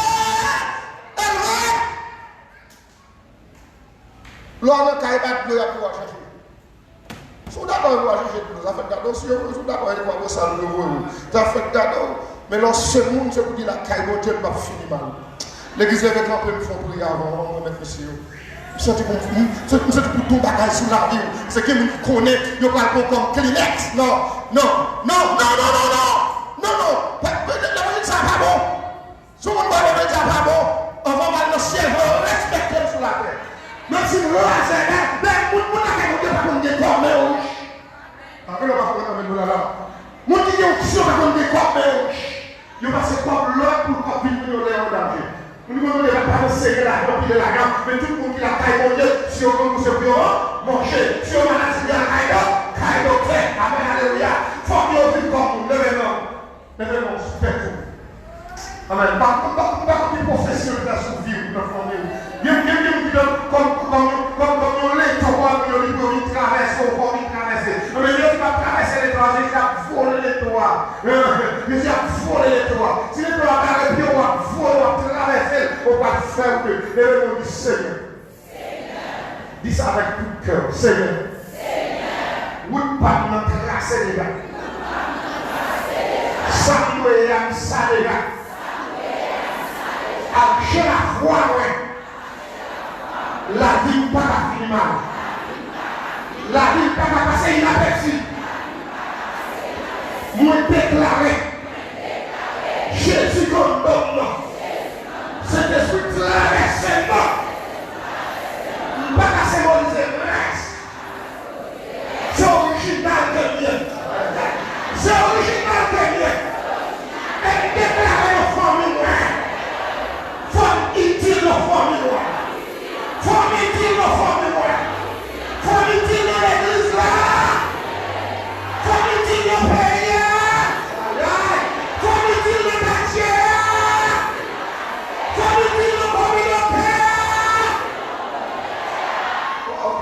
Lè w nan kay, e pa dlo y ap voye w al chache. Si w dakò, yo va chèche dlo, sa fèt gade w. Si yo, si w dakò, yo va bwè sal yo voye w. Sa fèt gade w. Men lè w se moun, se pou di lakay Bondye, l p ap fini mal. Legliz leve kanpe, m fè yon priyè avan, avan mwen remèt mesye yo. M santi pou m, m, m santi pou di yon bagay sou lavi w. Se gen moun ki konnen, yo pral pran w kòm Kleenex. Non, non, non. Pa, pa, levanjil sa pa bon. Si w konn bagay Bondye a pa bon, anvan w al nan syèl, fò yo respekte l sou latè. Menm si m razè, men, men moun, moun lakay Bondye pa konn gen kòb, men yo rich. Anpil yo pa konn anmen moun la la. Moun ki gen onksyon pa konn gen kòb, men yo rich. Yo pase kòb lòt pou kòb vin pou yo lè yo an danje. Moun ki konn Bondye pa, pa nan sere lajan, pile lajan, men tout moun ki lakay Bondye, si yo konn kouse pou yo manje, si yo malad, se lakay do-, kay doktè, amen, alelouya. Fòk yo viv kòm moun, leve men w. Leve men w sou tèt ou. Amèn. Pa, pa, pa, pa kote pwofesyon li fè sou vi w, nan fanmi w. Gen, gen, gen moun ki tann kòm, kòm, kòm, kòm yon leto, kòm yon libreri, vin travèse w, fò w vin travèse. Amèn. Jezi pa t travèse leto a, Jezi ap vole leto a. Jezi ap vole leto a. Si leto a bare pye w, w ap vole, w ap travèse l, ou pa t fè w ke. Leve men w, di, Senyè, di sa avèk tout kè w, Senyè, wout pa m nan trase deja. Sa m dwe ye a, m sa deja. Ak je lafwa mwen, lavi m pa ka fini mal. Lavi m pa ka pase inapèsi. Mwen deklare, Jezi kòm dòm nan. Sentespri travèse m nan. M pa ka senbolize rès. Se orijinal ke m ye. Se orijinal ke m ye. E m deklare nan fanmi mwen. Fò m itil nan fanmi mwen. Fò m itil nan fanmi mwen. Fò m itil nan legliz la. Fò m itil nan peyi a. Fò m itil nan katye a. Fò m itil nan kominote a.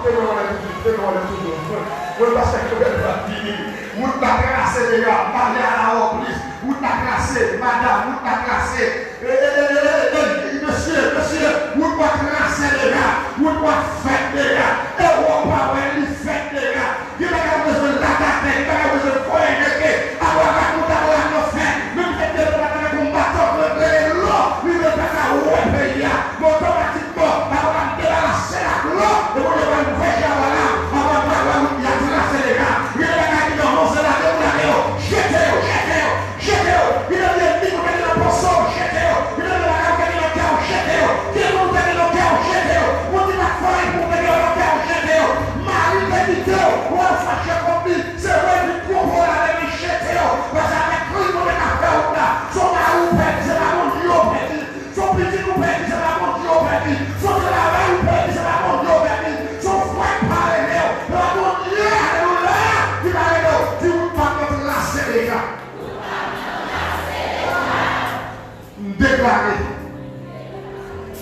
Fè nou anlè toujou, fè nou anlè toujou. Mwen pastè Claudel pa vini. Wout la trase deja, pale a la wòplis. Wout la trase, madanm, wout la trase. E, e, e, e, e, e, mesye, mesye, wout la trase deja, wout la fèt deja. E w pa wè li fèt deja. Gen bagay ou bezwen lage atè, gen bagay ou bezwen voye jete. Abraram ou ta pral nan fè, men petèt Bondye pa ta met yon baton, rele lo, li menm pa ka wè peyi a. Men otomatikman, Abraram debarase l ak lo, Gade,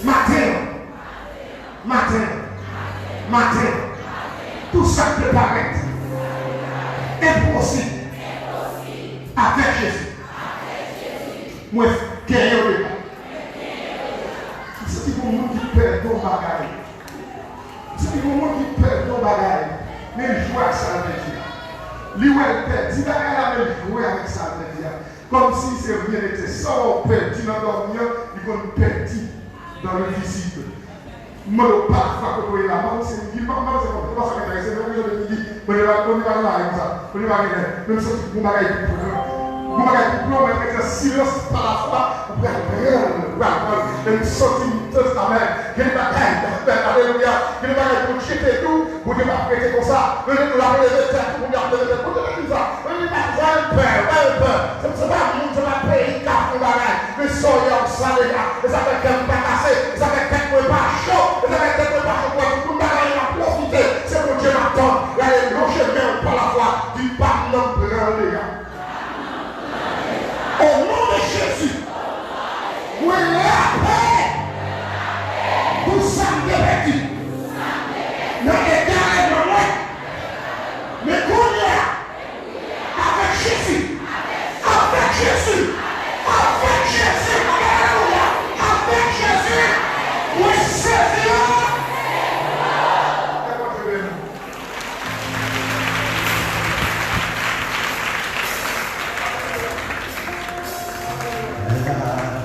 maten an, maten an, maten an, tout sa k te parèt enposib avèk Jezi, mwen genyen yo deja. M santi gon moun ki pèdi yon bagay. M santi gon moun ki pèdi yon bagay, men l jwe ak sa l pèdi a. Li wè l pèdi bagay la, men l jwe avèk sa l pèdi a. Kòmsi se ryen nete. Sa w pèdi nan dòmi an, li konn pèdi dans le visible. M mande w pa fwa kote w ye la. M pa konn si m di, m pa, m pa konn se kòman, se pa sa k enterese m, men ou bezwen de m di, Bondye pa, Bondye pa gen bagay konsa. Bondye pa gen lè. Men m santi gon bagay ki pran. Gon bagay ki pran, mwen rete an silans pa lafwa, ou pral pran l, ou pral pran l. E m santi m tèt amè. Gen de bagay k ap fèt, alelouya. Gen de bagay pou w jete tou, Bondye p ap rete konsa. Men ou l ap leve tèt, Bondye ap leve tèt. Bondye pa di sa. Bondye pa di sa, pa gen pè, pa gen pè. Se, se pa moun, se pa peyi k ap fè bagay. Men sa w ye a, w sale a. E sa fè kè m pa kase. E sa fè tèt mwen pa cho. E sa fè tèt mwen pa cho pou wè tout moun bagay la pwofite. Se Bondye m ap tann. Gade, lonje men w pa lafwa. Di, Papa m nan, pran l deja. Au nom de Jésus, mwen rapele pou sa m te pèdi nan eta règleman mwen. Men kounye a, avèk Jezi, avèk Jezi, avèk Jezi, alelouya, avèk Jezi, mwen sezi yo.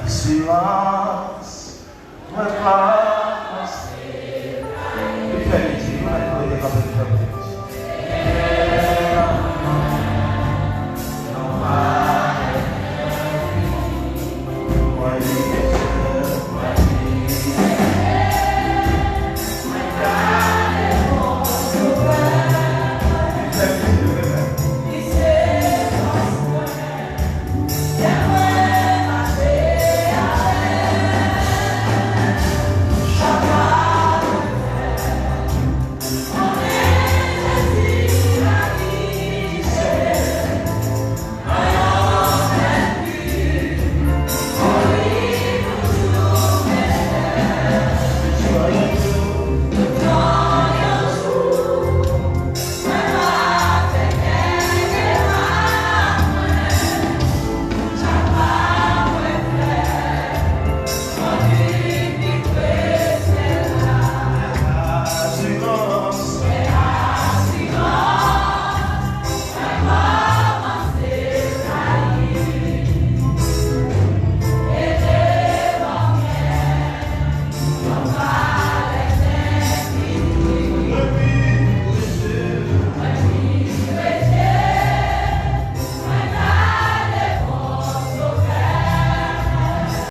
Silans, mwen pa panse. Li fè midi, nou mèt rete kanpe, li fè midi.